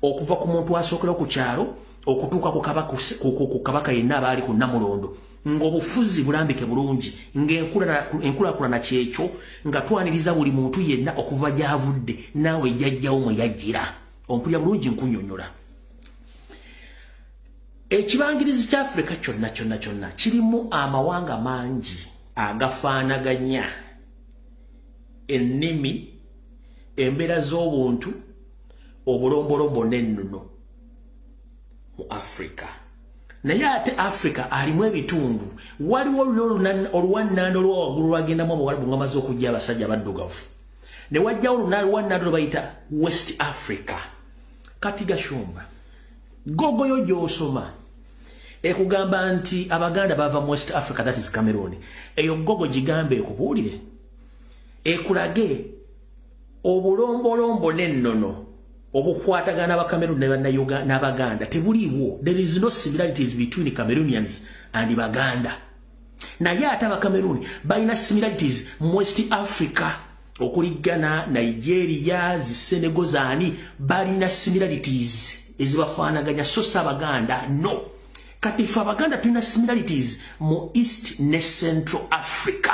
okuva ku muntu asookera ku kyalo okutuuka ku kabaka yenna abaali ku Namulondo, ng'obufuzi bulambike bulungi, ng'enkulaakulana kyekyo, nga twaniriza buli muntu yenna okuva gy'avudde, naawe jjajjawo mwe yajjira. Ompulira bulungi? Nkunnyonnyola ekibangirizi kya Afirika kyonna kyonna kyonna kirimu amawanga mangi agafaanaganya ennimi, embeera z'obuntu, obulombolombo n'ennono mu Afrika. Naye ate Afrika alimu ebitundu, waliwo oluwannanda olwa waggulu lwagendamu Abawalabu nga bamaze okujja abasajja abaddugavu, ne wajjawo oluwannanda lwe bayita West Africa. Kati Gashumba, Google yo gy'osoma ekugamba nti Abaganda bava mu West Africa, that is Cameroon. Eyo Google gigambe ekubuulire, ekulage obulombolombo n'ennono obukwatagana Abakameruni n'Abaganda tebuliiwo. There is no similarities between Cameroonians and Baganda. Naye ate Abakameruni balina similarities mu West Africa, okuli Ghana, Nigeria, Senegal, zaani, balina similarities ezibafaanaganya, so si Abaganda, no. Kati ffe Abaganda tulina similarities mu East ne Central Africa,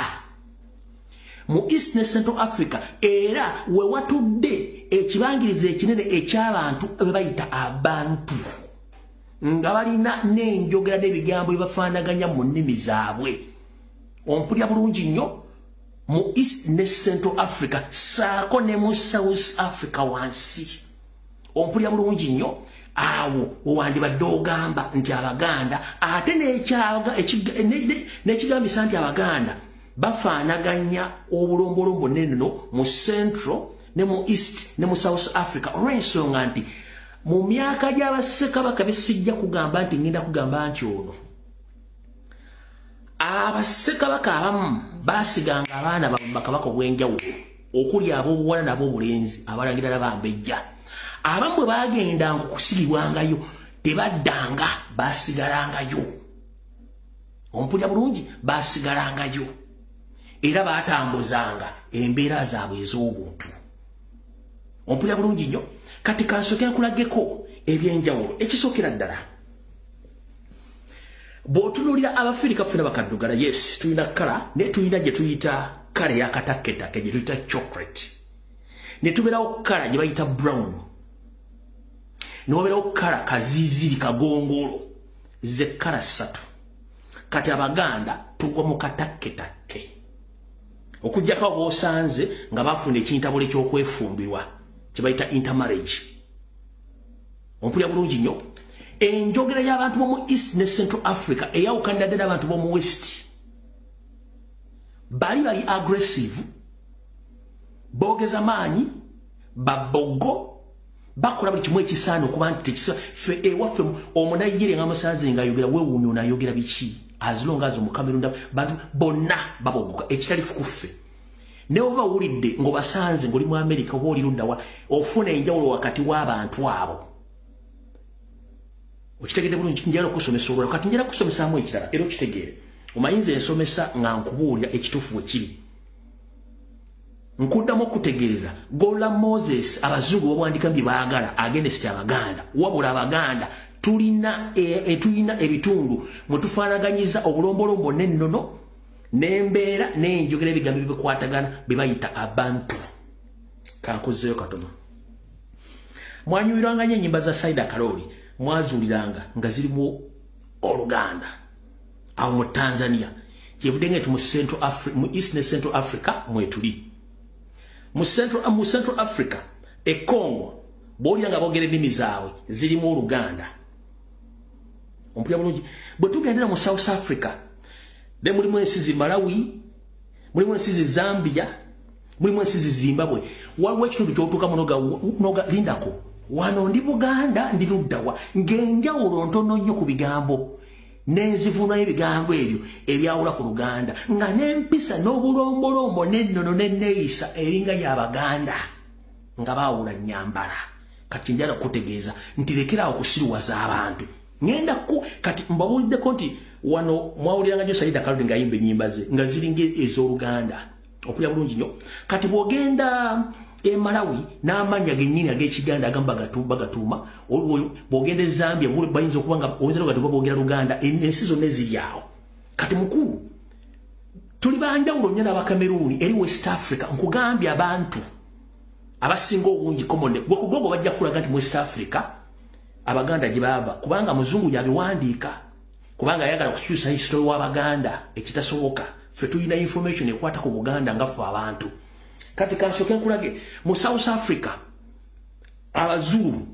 mu East ne Central Africa, era we watudde ekibangirizi ekinene eky'abantu be bayita abantu, nga balina n'enjogera n'ebigambo ebibafaanaganya mu nnimi zaabwe. Ompulira bulungi nnyo? Mu East ne Central Africa, saako ne mu South Africa wansi. Ompulira bulungi nnyo? Awo wewandibadde ogamba nti Abaganda, ate n'ekigambisa nti Abaganda bafaanaganya obulombolombo n'ennono mu Central ne mu East ne mu South Africa, olw'ensonga nti mu myaka gy'abassekabaka besijja kugamba nti ngenda kugamba nti ono, abassekabaka abamu baasiganga abaana baabwe bakabaka obw'enjawulo, okuli ab'obuwala n'ab'obulenzi, abalangira n'abambejja. Abamu bwe baagendanga okusigibwangayo tebaddanga, baasigalangayo. Ompulira bulungi? Baasigalangayo era baatambuzanga embeera zaabwe ez'obuntu. Ompulira bulungi nnyo. Kati kansooke nkulageko ebyenjawulo. Ekisookera ddala, bw'otunuulira Abafirika ffena bakaddugala, yes, tulina kala, ne tulina gye tuyita kala ey'akatakketakke gye tuyita chocolate, ne tubeerawo kala gye bayita brown, ne wabeerawo kala kaziziri kagongolo, ze kala ssatu. Kati Abaganda tugwa mu katakketakke, okuggyako bw'osanze nga bafuna ekintabula eky'okwefumbirwa kye bayita intermarriage. Ompulira bulungi nnyo. Enjogera y'abantu b'omu East ne Central Africa eyawukanira ddala abantu b'omu West. Bali bali aggressive, boogeza maanyi, babogo, bakola buli kimu ekisaana okuba nti tekisa. Ffe ewaffe omunayigire nga musanze ng'ayogera, weewuunya ono ayogera biki, as long as Omukamerunda, bantu bonna babogoka ekitali kuffe. Ne oba owulidde ng'obasanze ng'oli mu America oba oli ludda wa, ofuna enjawulo wakati w'abantu abo. Okitegedde bulungi? Njagala okusomesa olwala. Kati njagala kusomesaamu ekirala era okitegeere. Omanyi ensomesa nga nkubuulira ekituufu bwe kiri. Nkuddamu okutegeeza, Gola Moses abazungu babuwandika bye baagala against Abaganda. Wabula Abaganda tulina tulina ebitundu mwe tufaanaganyiza obulombolombo n'ennono n'embeera n'enjogera, ebigambo ebikwatagana bye bayita abantu. Kankozeeyo katono. Mwanyumirwanga nnyo ennyimba za Saida Karoli, mwazuuliranga nga zirimu Oluganda awo mu Tanzania. Kyevudde nga mu Central Africa, mu East ne Central Africa mwetuli. Mu Central Africa e Congo bw'olya nga boogera ennimi zaabwe zirimu Oluganda. Ompulira bulungi? Bwe tugendera mu South Africa de, mulimu ensi zi Malawi, mulimu ensi zi Zambia, mulimu ensi zi Zimbabwe. Waliwo ekitundu ky'otuukamu noga lindako, wano ndi Buganda, ndi luddawa, ng'enjawulo ntono nnyo ku bigambo n'enzivunayo ebigambo ebyo ebyawula ku Luganda, nga n'empisa n'obulombolombo n'ennono n'enneeyisa eringa y'Abaganda, nga baawula nnyambala. Kati njala okutegeeza nti lekeraawo okusiruwaza abantu. Ŋŋenda ku kati mbabuuliddeko nti wano mwawuliranga nnyo Saida Kaludi ng'ayimba ennyimba ze nga ziringa ez'Oluganda. Okulya bulungi nnyo. Kati bw'ogenda e Malawi n'amannya gennyini ag'Ekiganda agamu bagatuuma. Bw'ogenda e Zambia bayinza okuba nga oyinza n'ogatuuka boogera Luganda. Ensi zonna eziri awo. Kati mukulu, tuli banjawulo nnyo n'Abakameruuni eri West Africa. Nkugambye, abantu abasinga obungi common gwe ku Google bajja kulaga nti mu West Africa Abaganda gye baava, kubanga muzungu yabiwandiika, kubanga ayagala kukyusa history w'Abaganda ekitasoboka. Ffe tulina information ekwata ku Buganda nga ffe abantu. Kati kansooke nkulage mu South Africa Abazulu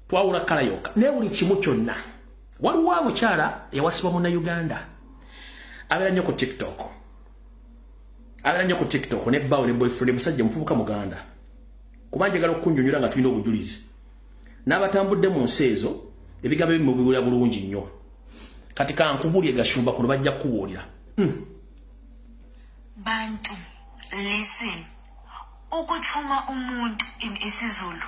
twawula kala yokka, naye buli kimu kyonna. Waliwo omukyala yawasibwa Munnayuganda, abeera nnyo ku TikTok, abeera nnyo ku TikTok ne bbaawe ne boyfriend, musajja muvubuka Muganda. Kuba njagala okukunnyonnyola nga tulina obujulizi n'abatambudde mu nsi ezo, ebigambo ebimu biwulira bulungi nnyo. Kati kankubulye, Gashumba, kuno bajja kukubuulira. Bantu, listen. Ukuthuma umuntu in isiZulu.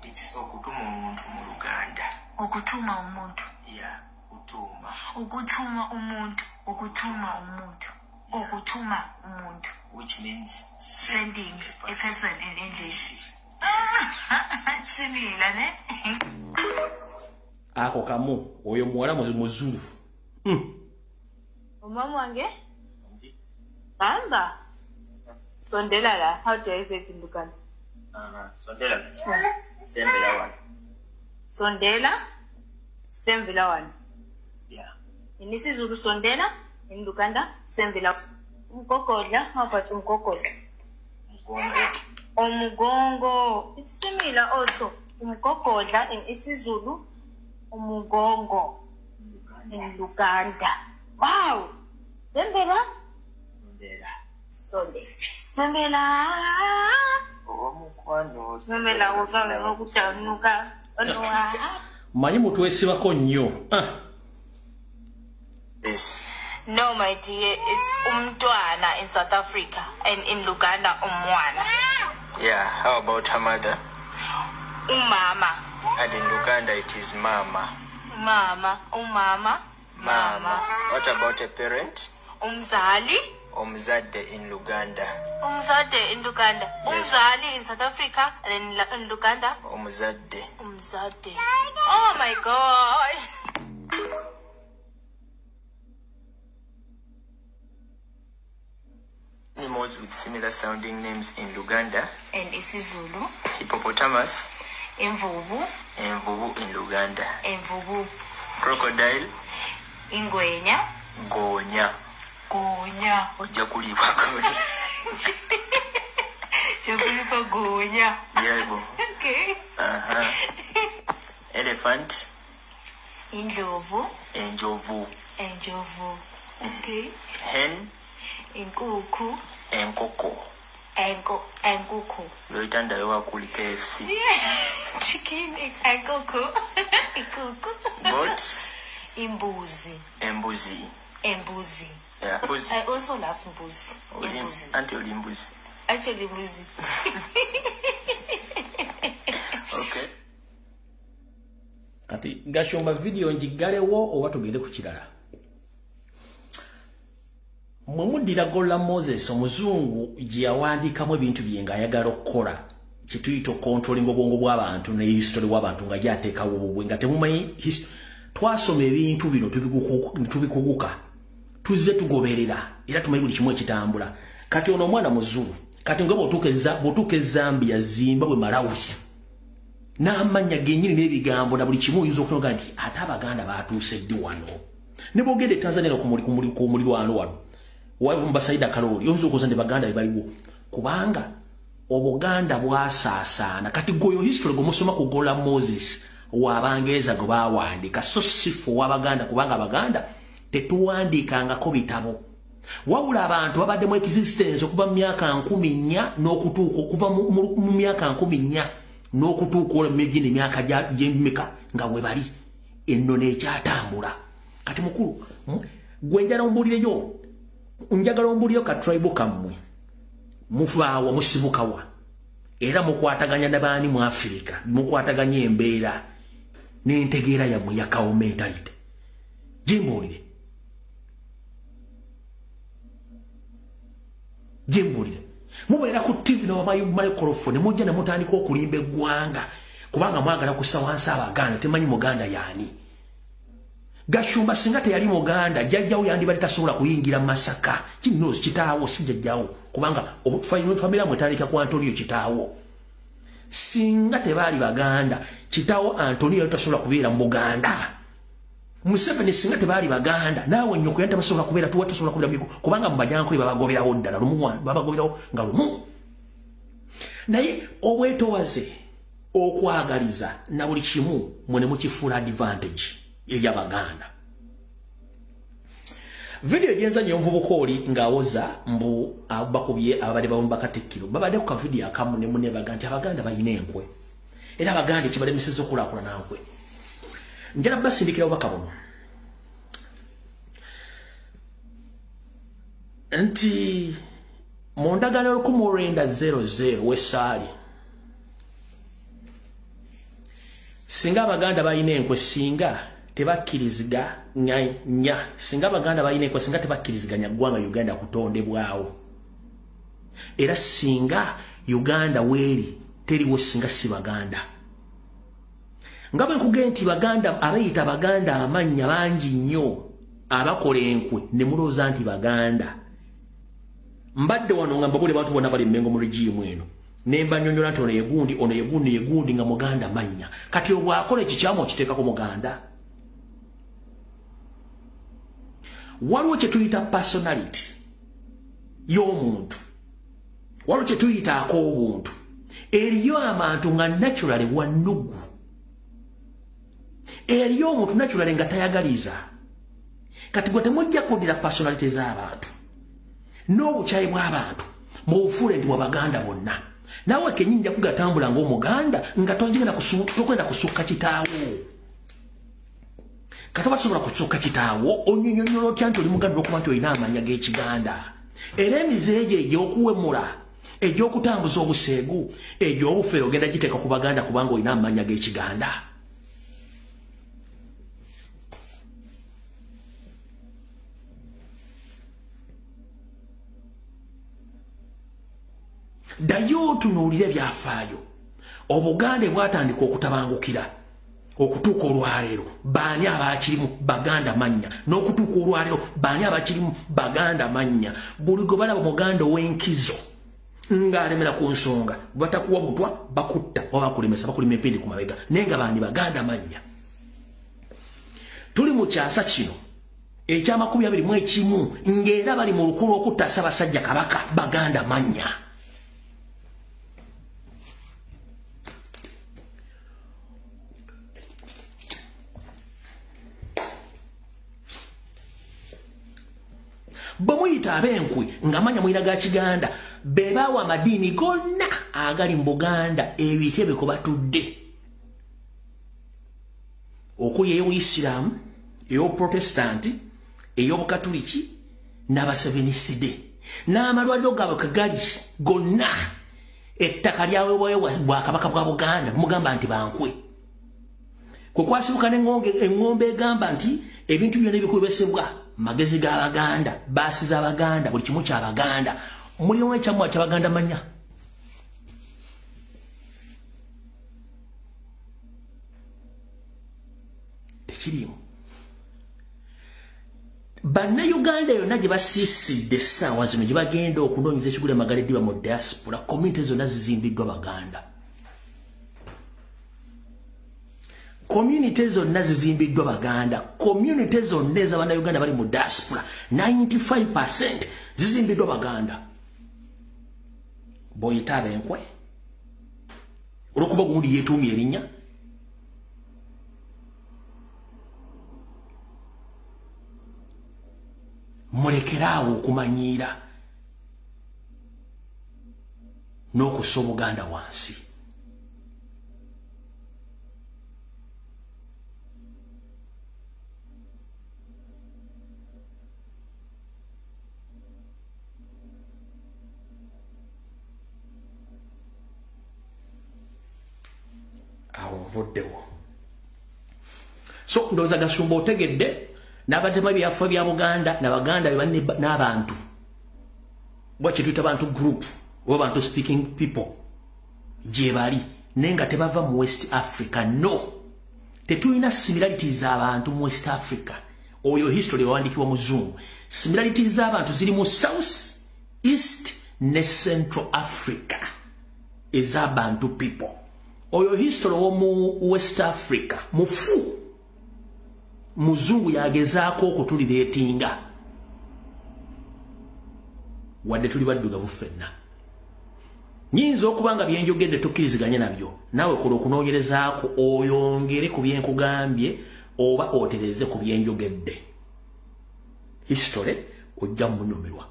It's okutuma umuntu mu Luganda. Ukuthuma umuntu. Yeah, utuma. Ukuthuma umuntu, ukuthuma umuntu. Ukuthuma umuntu. Which means sending a person in English. Similar, ne? Ako kamu oyo muwala Muzulu. Umama wange? Hamba. Sondela la. How do I say it in Luganda? Sondela. Sembera wano. Sondela. Sembela wano. Yeah. In isiZulu sondela, in Luganda sembela. Umgogodla, how about umgogodla? Mgongo. Umugongo. It's similar also. Umgogodla in isiZulu, umugongo in Luganda. Wow. Sembela? Sondela. Sondela. Sembela. Omukwano. Sembela uzawe ngokutanuka. Onowa. Manyi mutwesibako nnyo. This. No, my dear, it's umntwana in South Africa and in Luganda umwana. Yeah, how about her mother? Umama. And in Luganda it is mama. Mama, umama, Mama. What about a parent? Umzali. Omuzadde in Luganda. Umzadde in Luganda. Yes. Umzali in South Africa and then in Luganda. Omuzadde. Umzadde. Oh my gosh. Animals with similar sounding names in Luganda. And isiZulu. Hippopotamus. Imvubu. Envubu in Luganda. Imvubu. Crocodile. Ingwenya. Gonya. Gonya. Ojja kuliibwa gonya. Ojja gonya. Yebo. Okay. Elephant. Indlovu. Enjovu. Enjovu. Okay. Hen. Inkukhu. Enkoko. Enkukhu. Loyitandayo kakhulu KFC. Yeah. Chicken enkukhu. Inkukhu. Goat. Imbuzi. Embuzi. Embuzi. Yeah. I also love mbuzi. Imbuzi. Anti oli mbuzi. Actually mbuzi. Okay. Kati Gashumba video njigalewo oba tugende ku kirala. Mwe muddira Golla Moses omuzungu gye yawandiikamu ebintu bye ng'ayagala okukola kituyita okontrolinga obwongo bw'abantu ne history w'abantu nga gyateekawo obubwe nga temumanyi twasoma ebintu bino tubikuguka tuzze tugoberera era tumanyi buli kimu ekitambula. Kati ono omwana muzulu kati nga bw'otuuka e Zambia, Zimbabwe, Malawi n'amannya gennyini n'ebigambo na buli kimu oyinza okunoga nti ate Abaganda baatuuse ddi wano. Ne bw'ogenda e Tanzania ku mulirwano wano wabasaida kaloli oyinza okuza nti Baganda be baliwo kubanga Obuganda bwasaasaana. Kati gwe oyo history gwe ku Golla Moses w'Abangereza gwe baawandiika so si ffe ow'Abaganda kubanga Abaganda tetuwandiikangako bitabo. Wabula abantu babaddemu existence okuva mu myaka 14 n'okutuuka okuva mu myaka 14 n'okutuuka olwo gino emyaka gy'emeka nga bwe bali ennono ekyatambula. Kati mukulu gwe njagala ombuulireyo njagala ombuulireyo ka tribe kammwe mufaawa musibukawa era mukwataganya nabaani mu Afrika mukwataganya embeera n'entegeera yammwe ya cow mentality. Gimbuulire. Gimbuulire. Mubeera ku TV n'abamicrophone mujja ne mutandika okulimba eggwanga kubanga mwagala kussa wansi Abaganda temanyi Muganda yaani. Gashumba singa teyali Muganda jjajjawo yandibadde tasobola kuyingira Masaka. Kino kitaawo si jjajjawo kubanga famira mwetandika ku Antonio kitaawo. Singa tebaali Baganda kitaawo Antonio tasobola kubeera mu Buganda. Museveni singa tebaali Baganda naawe nnyoko yali tasobola kubeera tuwa tasobola kubeera kubanga mu Banyankole babagoberawo ddala lumu babagoberawo nga lumu. Naye obwetowaze okwagaliza na buli kimu mwe ne mukifuula advantage ey'Abaganda. Video gyenzanye omuvubuka oli ng'awoza mbu bakubye ababadde bawumba Katikkiro babadde ku kavidiyo akamu ne munne baga nti Abaganda balina enkwe era Abaganda ekibalemesezza okulaakulana nkwe. Njala basindikira obubaka buno nti mu ndagaano 1900 w'essaali singa Abaganda balina enkwe singa tebakkiriziganya singa Abaganda balina enkwe singa tebakkiriziganya ggwanga Uganda kutondebwawo era singa Uganda weeri teriwo singa si Baganda. Nga bwe nkugambye nti Baganda abayita Baganda amannya bangi nnyo abakola enkwe ne mulowooza nti Baganda. Mbadde wano nga mbabule bantu bonna bali Mmengo mu regime eno ne mbanyonnyola nti ono yegundi ono yegundi yegundi nga Muganda mannya. Kati obwakola ekikyamu okiteekako Muganda. Waliwo kye tuyita personality y'omuntu, waliwo kye tuyita ak'obuntu. Eriyo abantu nga naturally wannugu, eriyo omuntu naturally nga tayagaliza. Kati gwe temujja kuddira personality z'abantu n'obukyayi bw'abantu mubufuule nti bw'Abaganda bonna. Naawe kennyini nja kugatambula ng'Omuganda nga togenda kusukka kitaawo. Kati oba tosobola kusukka kitaawo onyonyonyola otya nti oli Muganda olw'okuba nti olina amannya g'Ekiganda. Era emize egyo egy'okuwemula egy'okutambuza obuseegu egy'obufere ogenda giteeka ku Baganda kubanga olina amannya g'Ekiganda. Ddayo otunuulire ebyafaayo. Obuganda bwatandika okutabangukira okutuuka olwaleero, baani abakirimu? Baganda mannya. N'okutuuka olwaleero baani abakirimu? Baganda mannya. Buli gwe balaba muganda ow'enkizo ng'alemera ku nsonga, batakuwa butwa, bakutta oba bakulemesa, bakulima empindi ku mabega, naye nga baani? Baganda mannya. Tuli mu kyasa kino ekya 21 ng'era bali mu lukulu okutta Ssaabasajja Kabaka. Baganda mannya. Bwe muyita ab'enkwe ng'amanya mulina ga Kiganda, be baawa amadiini gonna agali mu Buganda ebitebe kwe batudde, okuli ey'Obuyisiraamu, ey'Obuprotestanti, ey'Obukatuliki n'Abaseveniside, n'amalwaliro gaabwe kegali gonna ettaka lyaweebwayo bwakabaka bwa Buganda. Mugamba nti bankwe. Kwe kwasibuka n'eŋŋombe egamba nti ebintu byonna ebikozesebwa magezi g'Abaganda, baasi z'Abaganda, buli kimu ky'Abaganda. Mulimu ekyammwe ky'Abaganda manya. Tekiriimu. Bannayuganda yonna gye basiisidde essaawa zino, gye bagenda okunoonyeza ekigula amagala eddiba mu diaspora, community zonna zizimbiddwa Baganda. Community zonna zizimbiddwa Baganda. Community zonna ez'Abannayuganda bali mu diaspora, 95% zizimbiddwa Baganda. Bw'oyita ab'enkwe olw'okuba gundi yeetuumye erinnya, mulekeraawo okumanyiira n'okussa Obuganda wansi. Awo nvuddewo. So ndowooza Gasumba otegedde n'abatema byaffe bya Buganda n'Abaganda n'abantu bwa kyetuyita Bantu group oba Bantu speaking people gye bali, naye nga tebava mu West Africa. No, tetulina similarities z'abantu mu West Africa. Oyo history wawandiikibwa muzungu. Similarities z'abantu ziri mu South, East ne Central Africa ez'abantu people. Oyo history w'omu West Africa mufu, muzungu yagezaako okutulireetinga, wadde tuli baddugavu ffenna. Nyinza okuba nga byenjogedde tukkiriziganye nabyo, naawe kola okunoonyerezaako oyongere ku byenkugambye oba otereze ku byenjogedde. History ojja munyumirwa.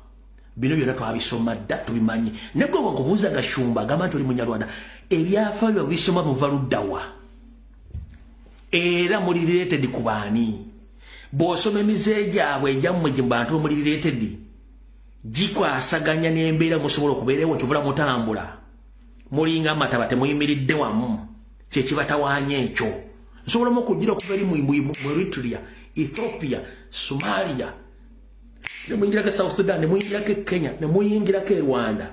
Bino byonna twabisoma dda, tubimanyi. Ne gwe bwenkubuuza Gashumba, agamba nti oli Munyarwanda, ebyafaayo byabisoma muva luddawa? Era muli related ku baani? Bw'osoma emize gyabwe egyammwe gye bantu muli related, gikwasaganya n'embeera musobola okubeerewo kyovula mutambula mulinga amataba, temuyimiridde wamu, kyekibatawaanya ekyo. Nsobola mu okugira okuva eri mu Eritrea, Ethiopia, Somalia, ne muyingirako South Sudan, ne muyingirako e Kenya, ne muyingirako e Rwanda,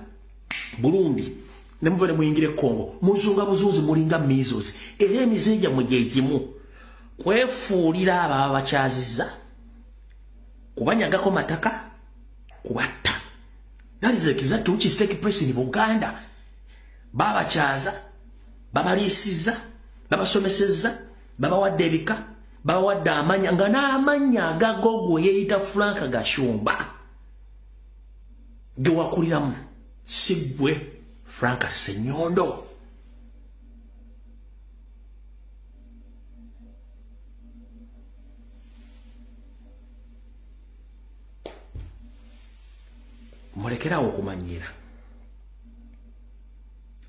Burundi, ne muva ne muyingira e Congo. Muzunga buzunzi, mulinga measles. Era emize gyammwe gye gimu, kwefuulira abo ababa bakyazizza, kubanyagako mataka, kubatta. That is exactly which is taking place in Buganda. Babakyaza, babaliisizza, babasomesezza, babawadde ebika, babawadde amanya, nga n'amannya agagogo yeeyita Frank Gashumba ge wakuliramu si ggwe Frank Ssenyondo. Mulekerawo okumanyira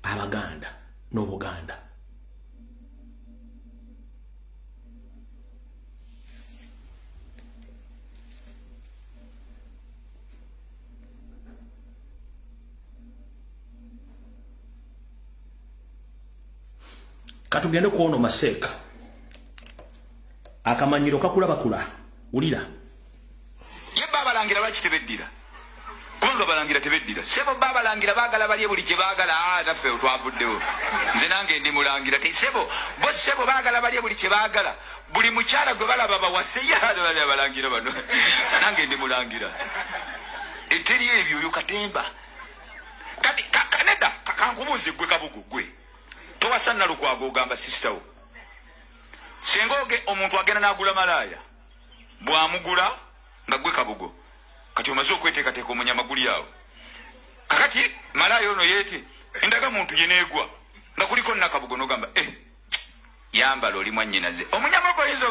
Abaganda n'Obuganda. Katugende kuono Maseeka. Akamanyiro kakula bakula. Wulira. Ye baba abalangira lwaki tebeddira? Kuba Kubanga balangira tebeddira. Sebo babalangira baagala balye buli kye baagala, naffe twavuddewo. Nze nange ndi mulangira. Sebo, bo sebo baagala balye buli kye baagala. Buli mukyala gwe balaba bawase ya balangira bano. Nange ndi mulangira. Eteri ebyo oyo katemba. Kati kaneda kankubuuze gwe kabugu gwe. Towasa Nalukwago ogamba sister wo. Sengoge omuntu agenda n'agula malaaya. Bw'amugula nga gwe kabugo. Kati omaze okweteekateeka omunyama guli awo. Kakati malaaya ono yeete endaga muntu ye neegwa nga kuliko nakabugo n'ogamba yambala oli mwannyinaze. Omunyama gwo oyinza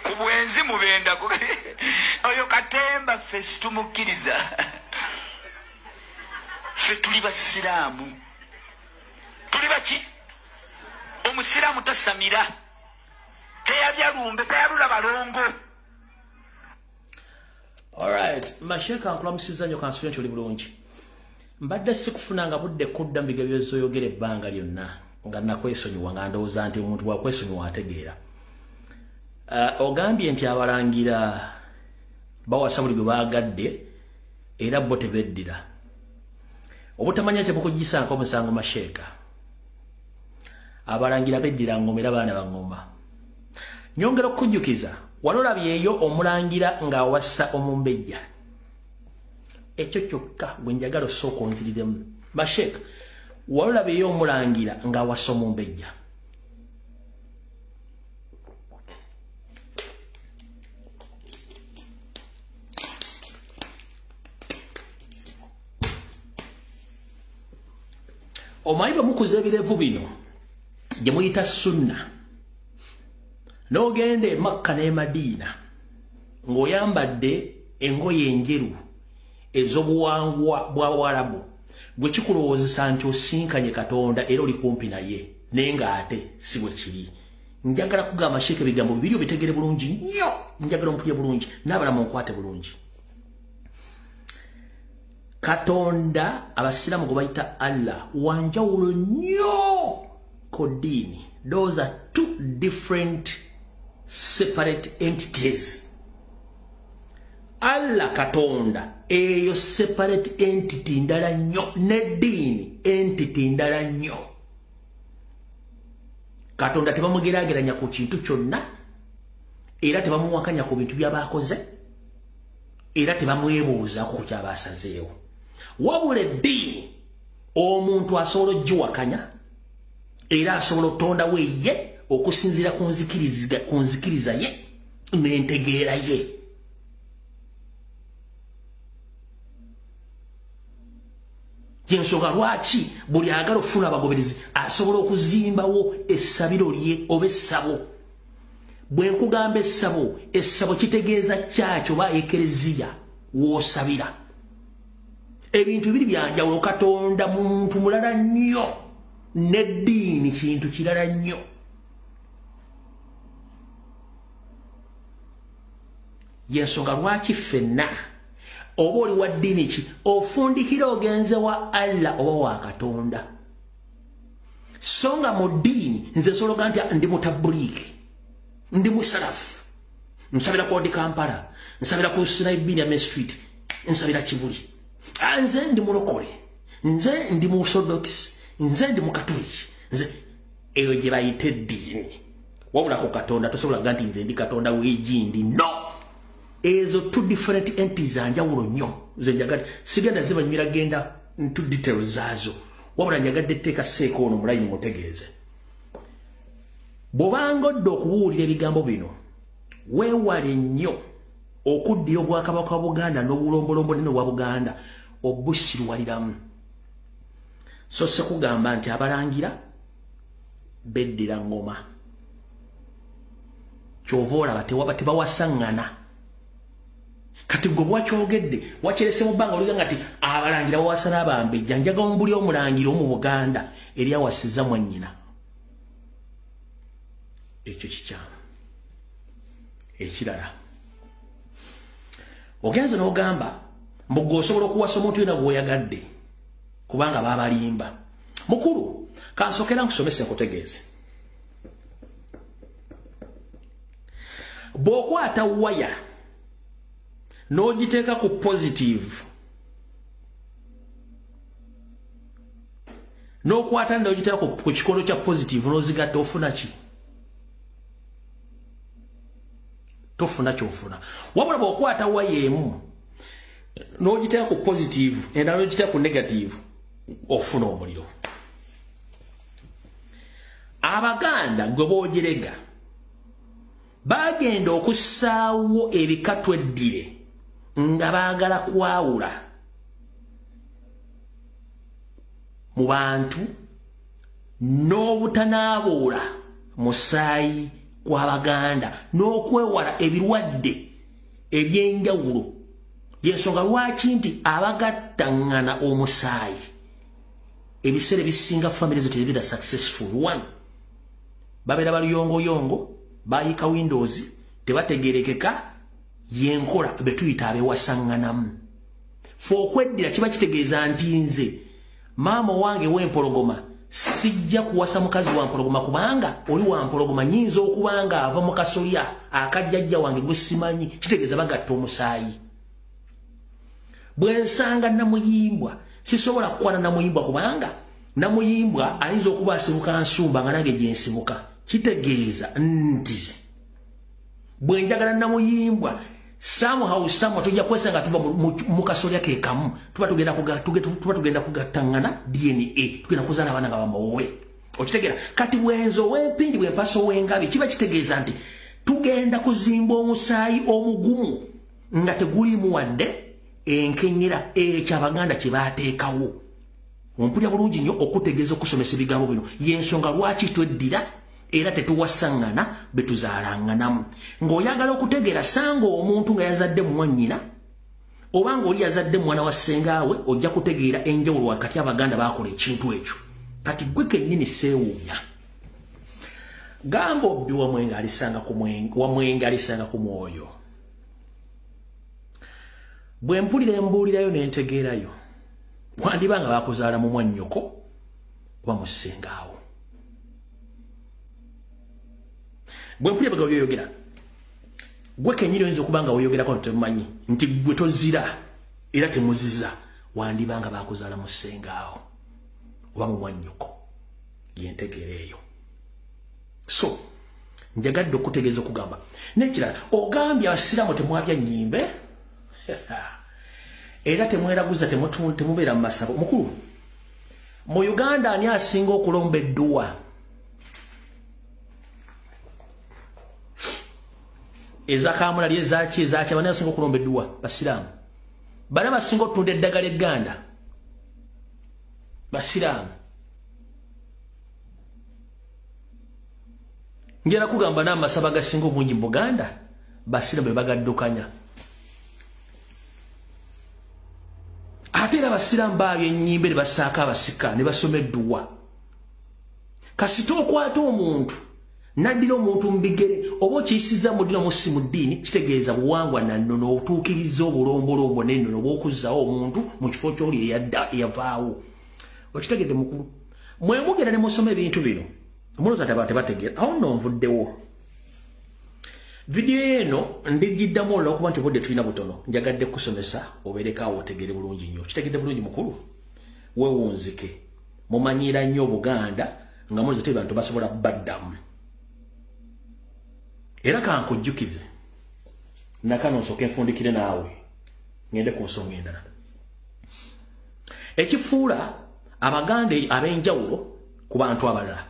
ku bwenzi mubendako. Oyo katemba ffe situmukkiriza. Ffe tuli basiraamu. Tuli baki? Omusiraamu tasamira. Teyabya lumbe, teyalula balongo. Alright, masheka nkulamusiza nnyo kansubire nti oli bulungi. Mbadde sikufunanga budde kudda mu bigambo by'oyogera ebbanga lyonna nga nakwesonyiwa nga ndowooza nti omuntu bw'akwesonyiwa ategeera. Ogambye nti abalangira bawasa buli gwe baagadde era bo tebeddira. Obutamanya kye bukugisaako omusango masheeka. Abalangira beddira ngoma era baana ba ngoma. Nyongera okukujjukiza, walolabyeyo omulangira ng'awasa omumbejja. Ekyo kyokka gwe njagala osooka onziriremu. Masheeka, walolabyeyo omulangira ng'awasa omumbejja. Omanyi bwe mukuza ebirevu bino gye muyita sunna, n'ogenda e Makka n'e Madiina ng'oyambadde engoye enjeru ez'obuwangwa bw'Abawarabu, gwe kikulowoozesa nti osinkanye Katonda era oli kumpi naye, naye ng'ate si bwe kiri. Njagala kugamba Sheikh ebigambo bibiri obitegere bulungi nnyo, njagala ompulire bulungi n'abalala munkwate bulungi. Katonda abasiraamu gwe bayita Allah wanjawulo nnyo ku ddiini. Those are two different separate entities. Allah Katonda eyo separate entity ndala nnyo, n'eddiini entity ndala nnyo. Katonda tebamugeraageranya ku kintu kyonna, era tebamuwakanya ku bintu by'abaakoze, era tebamwebuuzaako ku ky'abaasazeewo. Wabula eddiini omuntu asobola okugiwakanya era asobola okutondawo ye okusinziira ku nzikiriza ye n'entegeera ye. Yensonga lwaki buli ayagala okufuna abagoberezi asobola okuzimbawo essabiro lye oba essabo. Bwe nkugamba essabo, essabo kitegeeza kyakyo oba ekereziya w'osabira. Ebintu biri byanjawulo. Katonda muntu mulala nnyo n'eddiini kintu kirala nnyo. Yensonga lwaki ffenna oba oli wa ddiini ki ofundikira ogenze wa Allah oba wa Katonda. So nga mu ddiini nze nsobola nti ndi mutabuliiki, ndi musalafu, nsabira ku Old Kampala, nsabira ku Sinai Main Street, nsabira Kibuli. Nze ndi mulokole, nze ndi mu Orthodox, nze ndi mukatoliki, nze eyo gye bayita eddiini. Wabula ku Katonda tosobola kugamba nti nze ndi Katonda w'egindi. No, ezo two different entities anjawulo nnyo. Nze njagadde sigenda zibanywera genda into details zaazo, wabula njagadde etteeka seeka ono mulayini mutegeeze. Bw'obanga odda okubuulira ebigambo bino, weewale nnyo okuddira obwakabaka bwa Buganda n'obulombolombo nene obwa Buganda obusirwaliramu. So sekugamba nti abalangira beddira ngoma. Ky'ova olaba tebawasaŋŋana. Kati gwe bwakyogedde wakyerese mu bbanga oliga nga ti abalangira bawasa n'abambejja. Njagala ombuli omulangira omu Buganda eri awasiza mwannyina. Ekyo kikyamu. Ekirala, ogenze n'ogamba mbu gwe osobola okuwasa omuntu yenna gw'oyagadde kubanga baabalimba. Mukulu, kansookera nkusomese nkutegeeze. Bw'okwata waya n'ogiteeka ku positive, n'okwata n'ogiteeka ku kikondo kya positive n'ozigatta, ofuna ki? Tofuna ky'ofuna. Wabula bw'okwata waya emu n'ogiteeka ku positive endala n'ogiteeka ku negative, ofuna omuliro. Abaganda gwe boogerega bagenda okussaawo ebika tweddire nga baagala kwawula mu bantu n'obutanaabuula musaayi kw'Abaganda n'okwewala ebirwadde ebyenjawulo. Yensonga lwaki nti abagattaŋŋana omusaayi ebiseera ebisinga famire zo tezibeera successful. One, babeera baluyongoyongo, bayiika windows, tebategerekeka, yenkola betuyita abewasaŋŋanamu. Fe okweddira kiba kitegeeza nti nze maama wange w'empologoma sijja kuwasa mukazi wa mpologoma, kubanga oli wa mpologoma nyinza okuba nga ava mu kasolya akajjajja wange gwe simanyi. Kitegeeza bagatta omusaayi. Bwe nsanga Namuyimbwa sisobola kukwana Namuyimbwa, kubanga Namuyimbwa ayinza okuba asibuka nsumba nga nange gye nsibuka. Kitegeeza nti bwe njagala Namuyimbwa somehow somewhere tujja kwesanga tuva mu kasolya ke kamu, tuba tugenda kugattangana DNA, tugenda kuzaala abaana nga bamawowe. Okitegeera? Kati bwenzo w'empindi bw'empaso w'engabi kiba kitegeeza nti tugenda kuzimba omusaayi omugumu nga teguliimu wadde enkenyera ekyo Abaganda kye baateekawo. Ompulira bulungi nnyo okutegeeza okusomesa ebigambo bino. Y'ensonga lwaki tweddira era tetuwasaŋŋana betuzaalanganamu. Ng'oyagala okutegeera, sanga omuntu nga yazadde mwannyina oba ng'oli yazadde mwana wa ssengaawe, ojja kutegeera enjawulo wakati Abaganda baakola ekintu ekyo. Kati gwe kennyini seewuunya. Gamba obbi wamwenge alisanga ku wamwenge alisanga ku mwoyo. Bwe mpulira embuulirayo ne ntegeerayo, wandiba nga bakuzaala mu mwannyoko oba mu ssengaawo. Bwe mpulira ebigambo by'oyogera, gwe kennyini oyinza okuba nga weeyogerako nti temumanyi nti gwe tozira era temuziza, wandiba nga bakuzaala mu ssengaawo oba mu mwannyoko. Yentegeera eyo. So njagadde okutegeeza okugamba n'ekirala, ogambye Abasiraamu temwabya nnyimbe era temweraguza, temubeera mu masabo. Mukulu, mu Uganda ani asinga okulomba edduwa ezakamulali, ezaki ezaki? Abani asinga okulomba edduwa? Basiraamu. Bani abasinga okutunda eddagala egganda? Basiraamu. Njala kugamba n'amasabo agasinga obungi mu Buganda Basiraamu be bagaddukanya. Ate era Abasiraamu baabya ennyimbe ne bassaako abasika ne basoma edduwa. Kasita okwata omuntu n'addira omuntu mu bigere oba okiyisizza mu ddiini omusi mu ddiini, kitegeeza buwangwa na nnono, otuukiriza obulombolombo n'ennono obw'okuzzaawo omuntu mu kifo ky'oli eyadda eyavaawo. Okitegedde mukulu? Mwe mugenda ne musoma ebintu bino mulowooza nti abantu tebategeera. Awo nno nvuddewo. Vidiyo eno ndigiddamu olw'okuba nti obudde tulina butono, njagadde kusomesa obeereko awo otegeere bulungi nnyo. Kitegedde bulungi mukulu? Weewunzike. Mumanyiira nnyo Obuganda nga mulowooza nti abantu basobola baddamu. Era kankujjukize nakano nsooke nfundikire naawe ngende ku nsonga endala. Ekifuula Abaganda ab'enjawulo ku bantu abalala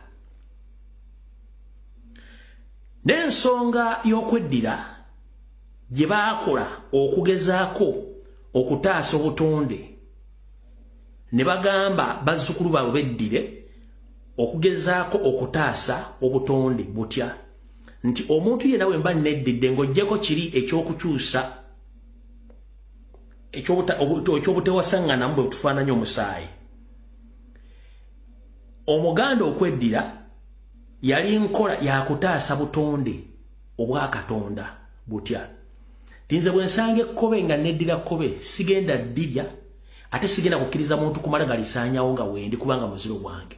n'ensonga y'okweddira gye baakola okugezaako okutaasa obutonde ne bagamba bazzukulu baabwe beddire okugezaako okutaasa obutonde butya, nti omuntu yenna bwe mba neddidde ng'oggyeko kiri ekyokukyusa ekyobutewasaŋŋanamu bwe tufaananya omusaayi. Omuganda okweddira yali nkola yakutaasa butonde obwakatonda butya. Tinze bwe nsanga ekkobe nga neddira kkobe, sigenda ddirya ate sigenda kukkiriza muntu kumala galisaanyawo nga wendi, kubanga muziro gwange.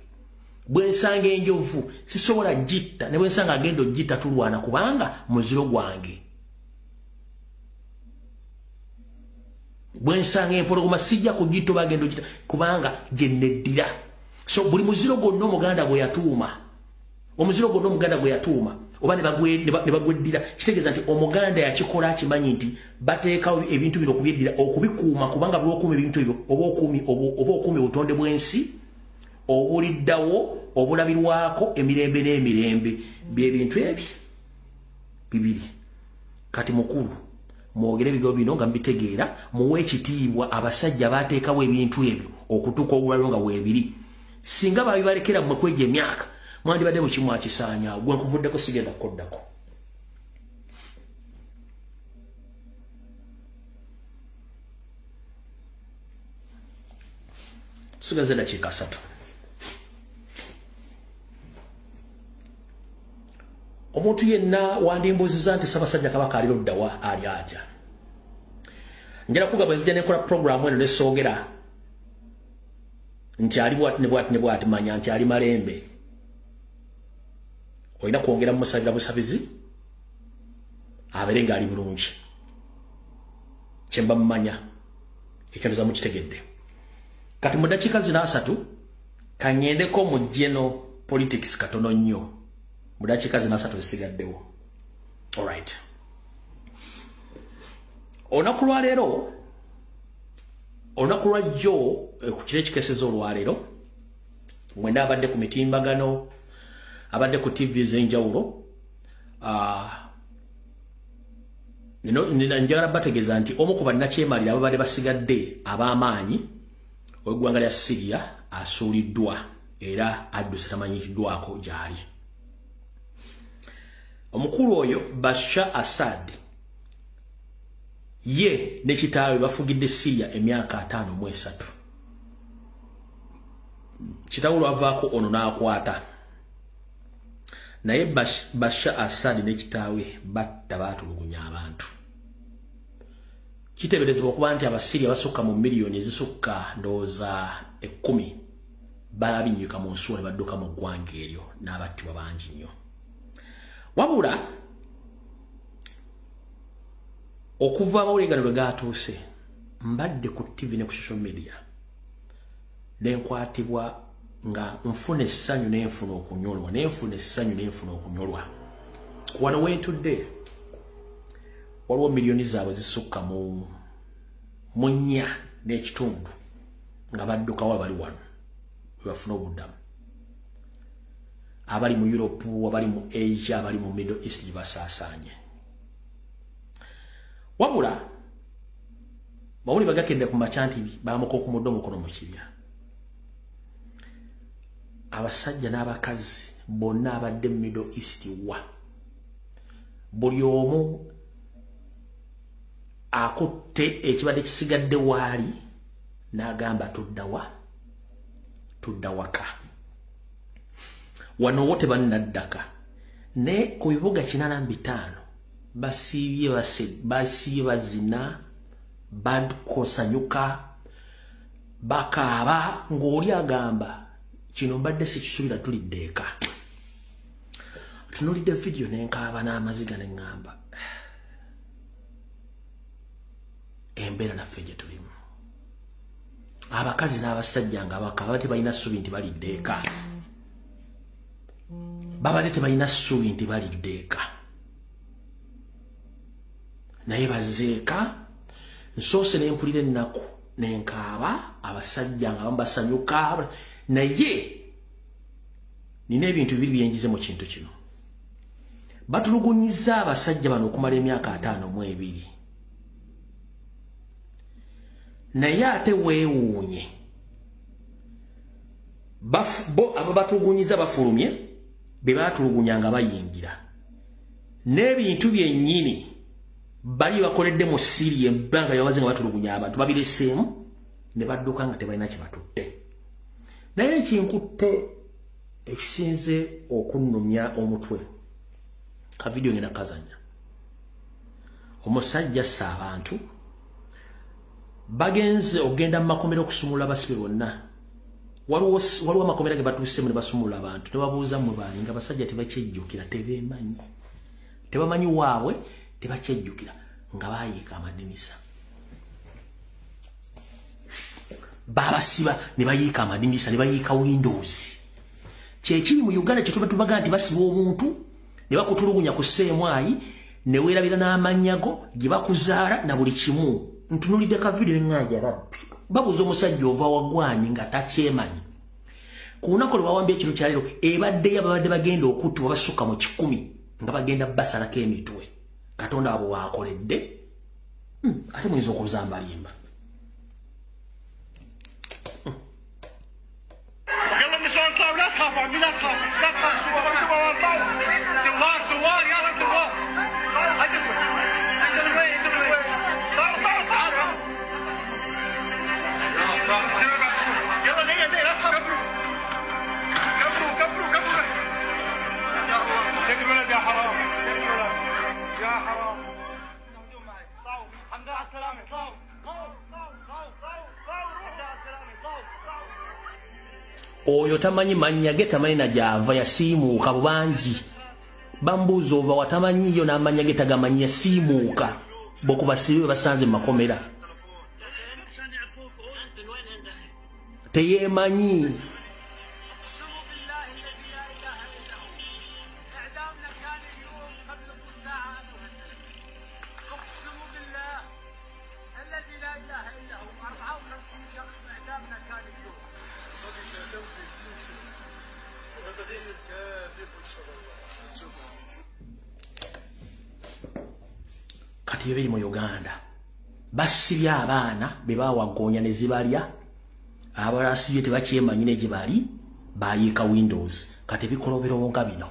Bwe nsanga enjovu sisobola gitta, ne bwe nsanga agenda ogitta tulwana, kubanga muziro gwange. Bwensanga empologoma sijja kugitto bagenda okita kubanga gye neddira. So buli muziro gwonna Omuganda gwe yatuuma, omuziro gwonna Omuganda gwe yatuuma oba ne bagweddira, kitegeeza nti Omuganda yakikola akimanyi nti bateekawo ebintu bino okubyeddira, okubikuuma, kubanga bw'okuuma ebintu ebyo oba okuuma obutonde bw'ensi obuliddawo obulabirwako emirembe n'emirembe. Byebintu ebyo bibiri. Kati mukulu, mwogere ebigambo bino nga mubitegeera, muwe ekitiibwa abasajja bateekawo ebintu ebyo okutuuka obulalo nga weebiri. Singa babibalekera mmwe kwegyo emyaka, mwandibadde mukimu akisaanya. Gwe nkuvuddeko sigenda kukoddako. Tusigaze dakiika 3. Omuntu yenna wandimbuuziza nti Ssaabasajja Kabaka ali ludda wa, ali atya? Njala kugamba nzija nekola programu eno nesoogera nti ali bwati ne bwati ne bwati, manya nti ali malembe. Olina kwongera mumusabira busabizi abeere ng'ali bulungi. Kyemba mumanya ekyo ndoza mukitegedde. Kati mu ddakiika zino 3 kaŋŋendeko mu general politics katono nnyo. Mu ddakiika zino 3 zisigaddewo. Alright. Olunaku lwaleero, olunaku lwa jjo ku kiro ekikeeseza olwaleero, mwenda abadde ku mitimbagano, abadde ku TV ez'enjawulo, njagala bategeeza nti omu ku bannakyemalira ababadde basigadde ab'amaanyi ow'eggwanga lya Syria asuuliddwa era adduse tamanyikiddwako gy'ali. Omukulu oyo Bashar Assad ye ne kitaawe bafugidde Syria emyaka 53. Kitaawe lwavaako ono n'akwata. Naye Bashar Assad ne kitaawe batta, baatulugunya abantu. Kiteeberezebwa okuba nti Abasiria basukka mu miliyoni ezisukka ndowooza 10 baabinyuka mu nsuwa ne badduka mu ggwanga eryo n'abattibwa bangi nnyo. Wabula okuva amawulire gano bwe gaatuuse, mbadde ku TV ne ku social media ne nkwatibwa nga nfuna essanyu n'enfuna okunyolwa, n'enfuna essanyu n'enfuna okunyolwa. Wano wentudde waliwo miliyoni zaabwe zisukka mu 4 n'ekitundu nga baddukawo abali wano bwe bafuna obuddamu. Abali mu Europe, abali mu Asia, abali mu Middle East gye basaasaanye. Wabula mawulire bagakedde ku makya nti baamuka okumudde omukono mu kibya. Abasajja n'abakazi bonna abadde mu Middle East wa buli omu akutte ekibadde kisigadde waali n'agamba tuddawa, tudda waka. Wano wo tebannaddaka, naye ku bibuga 85 basiibye bazina, bakosanyuka, bakaaba ng'oli agamba kino mbadde sikisuubira, tulidde eka. Tunuulidde vidiyo ne nkaaba n'amaziga ne ŋŋamba embeera naffe gye tulimu. Abakazi n'abasajja nga bakaaba tebalina ssuubi nti balidde eka. Babadde tebalina ssuubi nti balidde eka. Naye bazzeeka, nsoose ne mpulira ennaku ne nkaaba, abasajja nga basanyuka, naye nina ebintu bibiri byenjize mu kintu kino. Batulugunyizza abasajja bano okumala emyaka 52. Naye ate weewuunye, bo ababatulugunyiza bafulumye, be baatulugunya nga bayingira. N'ebintu byennyini bali bakoledde mu Syria ebbanga lye bamaze nga batulugunya abantu babireseemu ne badduka nga tebalina kye batutte. Naye ekinkutte ekisinze okunnumya omutwe, ka vidiyo ngenda kazannya. Omusajja assa abantu bagenze ogenda mu makomera okusumulula abasibe bonna. Waliwo amakomera ge batuuseemu ne basumulula abantu ne babuuza mmwe baani, nga abasajja tebakyejjukira, tebeemanyi, tebamanyi waabwe, tebakyejjukira, nga baayiika amadinisa. Babasiba ne bayiika amadinisa ne bayiika windows. Kyekiri mu Uganda kye tuba tubaga nti basiba omuntu ne bakutulugunya ku seemwayi ne weerabira n'amannya go gye bakuzaala na buli kimu. Ntunulidde ka video ŋŋanja rabbi. Babuuza omusajja ova wagwanyi nga takyemanyi. Ku lunaku lwe bawambye ekiro kya leero ebaddeyo ababadde bagenda okuttibwa basukka mu 100 nga bagenda basalako emitwe. Katonda abo waakoledde ate muyinza okubuza mbalimba. Oyo tamanyi mannya ge tamanyi na gy'ava yasiimuuka bubangi. Bambuuza ova watamanyiyo n'amannya ge tagamanyi yasiimuuka. Bokubasibe basanze mu makomera. Teyeemanyi. Kati ebiri mu Uganda basibye abaana be bawagonya ne zibalya, abalasibye tebakyemanyi ne gye bali, bayiika windows. Kati ebikolobero nga bino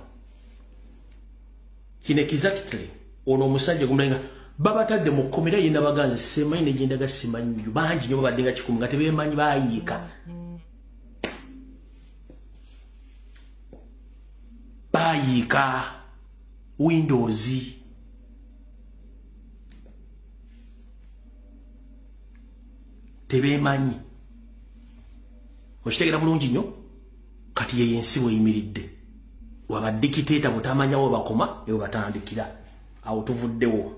kino exactly ono omusajja gumulenga babatadde mu kkomera ye nabaganze semanyi ne gyendaga simanyi bangi nnyo babadde nga 100 nga tebeemanyi bayiika. Bayiika windows. Tebeemanyi. Okitegera bulungi nnyo. Kati ye ensi bweyimiridde. Wabadikiteeta butamanyawo bakoma ewe batandikira. Awo tuvuddewo.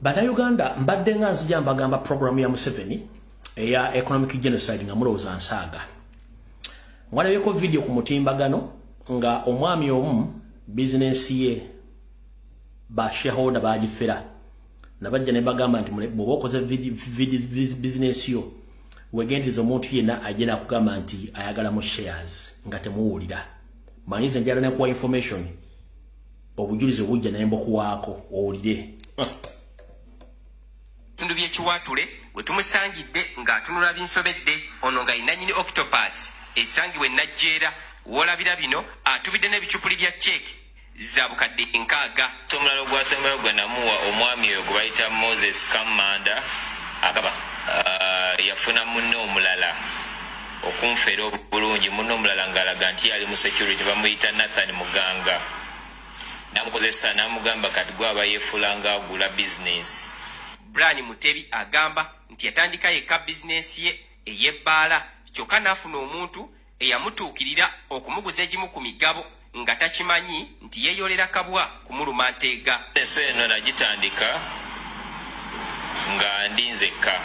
Bannayuganda mbadde nga nzija mbagamba programu ya Museveni eya economic genocide nga mulowooza nsaaga. Mwalabyeko video ku mutimbagano nga omwami omu bizinensi ye ba shareholder bagifera. Nabajja ne bagamba nti bw'oba okoze bizinensi yo wegendereze omuntu yenna ajja nakugamba nti ayagala mu shares nga temuwulira. Manyize njagala nekuwa information obujulizi bujja naye mbukuwaako owulire. Bitundu by'ekiwaatule we tumusangidde ng'atunula binsobedde ono nga yenannyini Octopus esangibwa e Najjeera. W'olabira bino atubidde n'ebicupuli bya ceeke za bukadde 60. Omulala ogwasembayo gwe namuwa omwami oyo gwe bayita Moses Kamanda agaba yafuna munne omulala okunfeera obulungi, munne omulala ng'alaga nti yali mu security bamuyita Nathan Muganga. Namukozesa n'amugamba kati gw'aba yeefuula ng'agula bizinensi. Brian Mutebi agamba nti yatandika yekka bizinensi ye ey'ebbaala kyokka n'afuna omuntu eyamutuukirira okumuguza egimu ku migabo nga takimanyi nti yeeyolera kabwa kumuluma nteega. Ensi eno nagitandika nga ndi nzekka.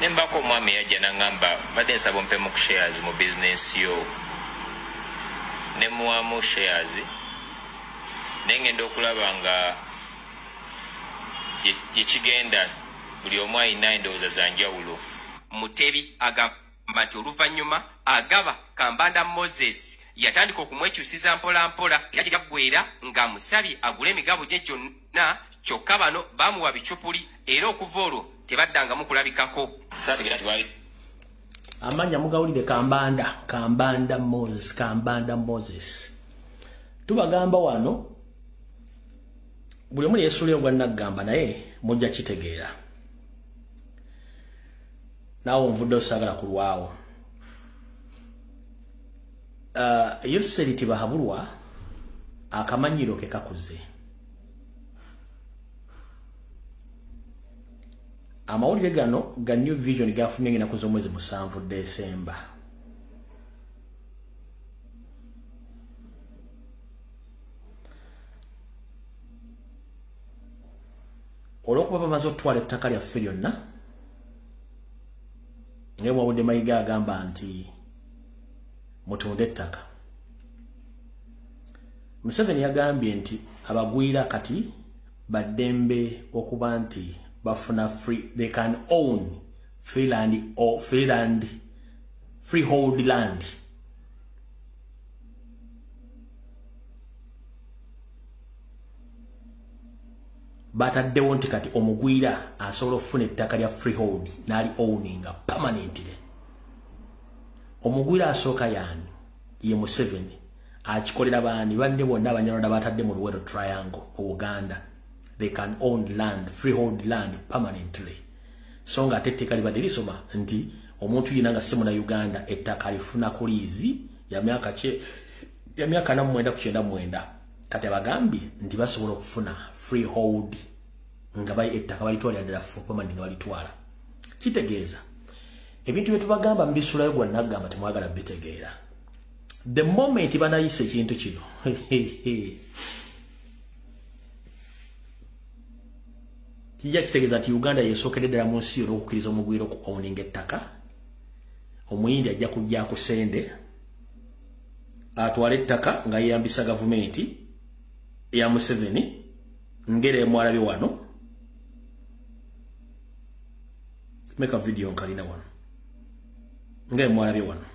Ne mbaako omwami yajja n'aŋŋamba badde nsaba ompemu ku shares mu bizinensi yo. Ne muwaamu shares naye ngenda okulaba nga gye kigenda buli omu alina endowooza za njawulo. Mutebi agamba nti oluvannyuma agaba Kambanda Moses yatandika okumwekyusiza mpola mpola era kyaggwera ng'amusabye agule emigabo gye gyonna kyokka bano bamuwa bicupuli era okuva olwo tebaddangamu kulabikako. Amannya mugawulire Kambanda, Kambanda Moses, Kambanda Moses. Tubagamba wano buli omu yeesuulayo gwa nnaggamba naye mujja kitegeera. Naawe onvudde osaagala kulwawo. Yoseri Tibahabulwa akamanyiro ke kakuze. Amawulire gano ga New Vision gafumye ennaku z'omwezi 7 Desemba. Olw'okuba bamaze okutwala ettaka lyaffe lyonna, naye mwawudde Mayiga agamba nti mutunde ettaka. Museveni yagambye nti abagwira kati baddembe okuba nti bafuna free, they can own free land or free land, freehold land. Bataddewo nti kati omugwira asobola okufuna ettaka lya freehold n'ali owninga permanently. Omugwira asooka yaani? Ye Museveni. Akikolera baani? Banne bonna Abanyarwanda batadde mu Luwero Triangle mu Uganda. They can own land, freehold land permanently. So nga ate etteeka libadde lisoma nti omuntu yenna nga si Munnayuganda ettaka alifuna ku liizi ya myaka 49 ku 99. Kati abagambye nti basobola okufuna freehold nga bayi ettaka balitwalira ddala for permanent nga balitwala. Kitegeeza ebintu bye tubagamba mbisulayo gwa nagamba temwagala bitegeera. The moment banayisa ekintu kino kijja kitegeeza nti Uganda yesookedde ddala mu nsi yonna okukkiriza omugwira oku owninga ettaka. Omuyindi ajja kujja akusende atwale ettaka nga yeeyambisa gavumenti ya Museveni ngere emwalabye wano. Make a video nkalina wano ngere emwalabye wano.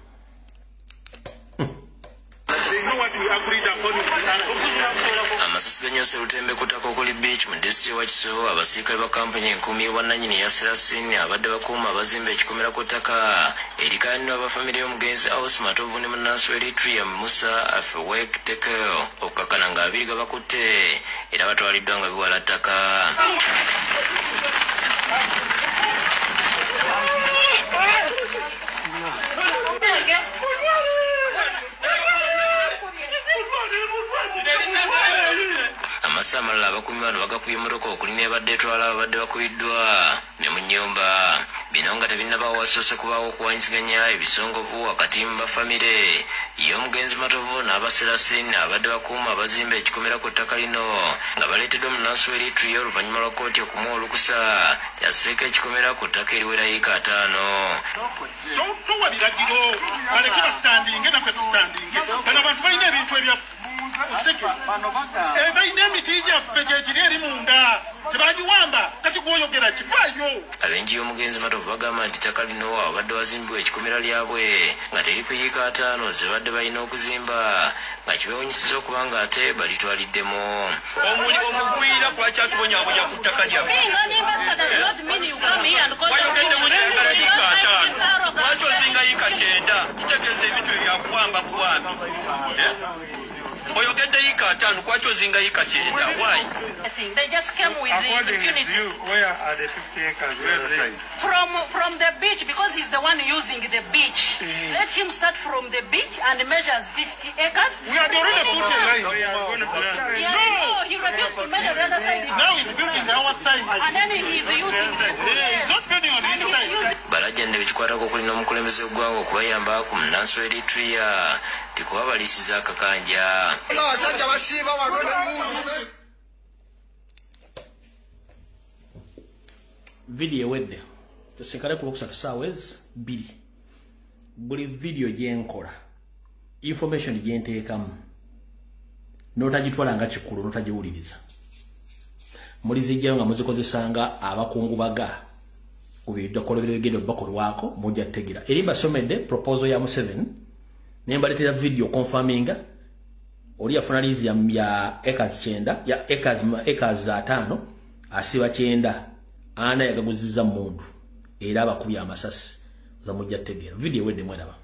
Amasasi ganyose Lutembe ku ttaka okuli beach mu disitulikiti y'e Wakiso. Abasirikale ba kampuni enkuumi y'obwannannyini eya Serasin abadde bakuuma abazimba ekikomera ku ttaka erikayanirwa abafamire y'omugenzi Aus Matovu ne munnansi w'Eritrea Musa Afwerki Tekel okukakkana nga abiri gabakutte era batwaliddwa nga biwala ttaka. Amasa amalala abakuumi bano bagakubye emmotoka okuli n'ebadde etwala ababadde bakubiddwa ne mu nnyumba. Bino nga tebinnabaawo wasoose kubaawo okuwanyisiganya ebisongovu wakati mu bafamire y'omugenzi Matovu n'Abaserasin abadde bakuuma abazimba ekikomera ku ttaka lino nga baleeteddwa munnansi w'Eritrea oluvannyuma lwa kkooti okumuwa olukusa yasseeko ekikomera ku ttaka eriwera yiika 5. Towa biragiro baleke basitandinge naffe tusitandinge. Bano abantu balina ebintu ebyaffe. Balina emiti gyaffe gye giri eri munda tebagiwamba kati gwoyogera kifaayo. Abenji y'omugenzi Matovu bagamba nti ttaka lino abadde wazimbibwa ekikomera lyabwe nga teri ku yiika 5 ze badde balina okuzimba nga kibeewunyisiza okuba nga ate balitwaliddemu. Omugwira lwaki atubonyaabonya ku ttaka lyaffe? Wayogedde mu njagala yiika 5 lwaki ozinga yiika 9? Kitegeeza ebintu ebyakuwamba buwambi. Oyogedde yiika 5 lwaki ozinga yiika 9? Why? They just came with the impunity. Where are the 50 acres? From the beach, because he's the one using the beach. Let him start from the beach and measures 50 acres. We had already put a line. Yeah, no, he refused to measure the other side. Now he's building our side. And then he's using the he's not building on his side. Balajjande bekikwatako okuli n'omukulembeze w'eggwanga okubayamba ku munnansi w'Eritrea tikubabalisiza akakanja. Abasajja basiiba wano n'emmundu. Video ewedde tusinkane ku Lwokusatu ssaawa 2. Buli video gye nkola information gye nteekamu n'otagitwala nga kikulu n'otagiwuliriza mulizijjayo nga muzikozesanga abakungubaga ku biddokolo bigenda bakolwako mujja kutegeera. Eri mbasomedde proposal ya Museveni ne mbaleetera video confirminga oli yafuna liizi ya acres 9 ya acres 5 asiba 9 ana yagaguziza mundu era abakubye amasasi za mujja kutegeera. Video ewedde mweraba.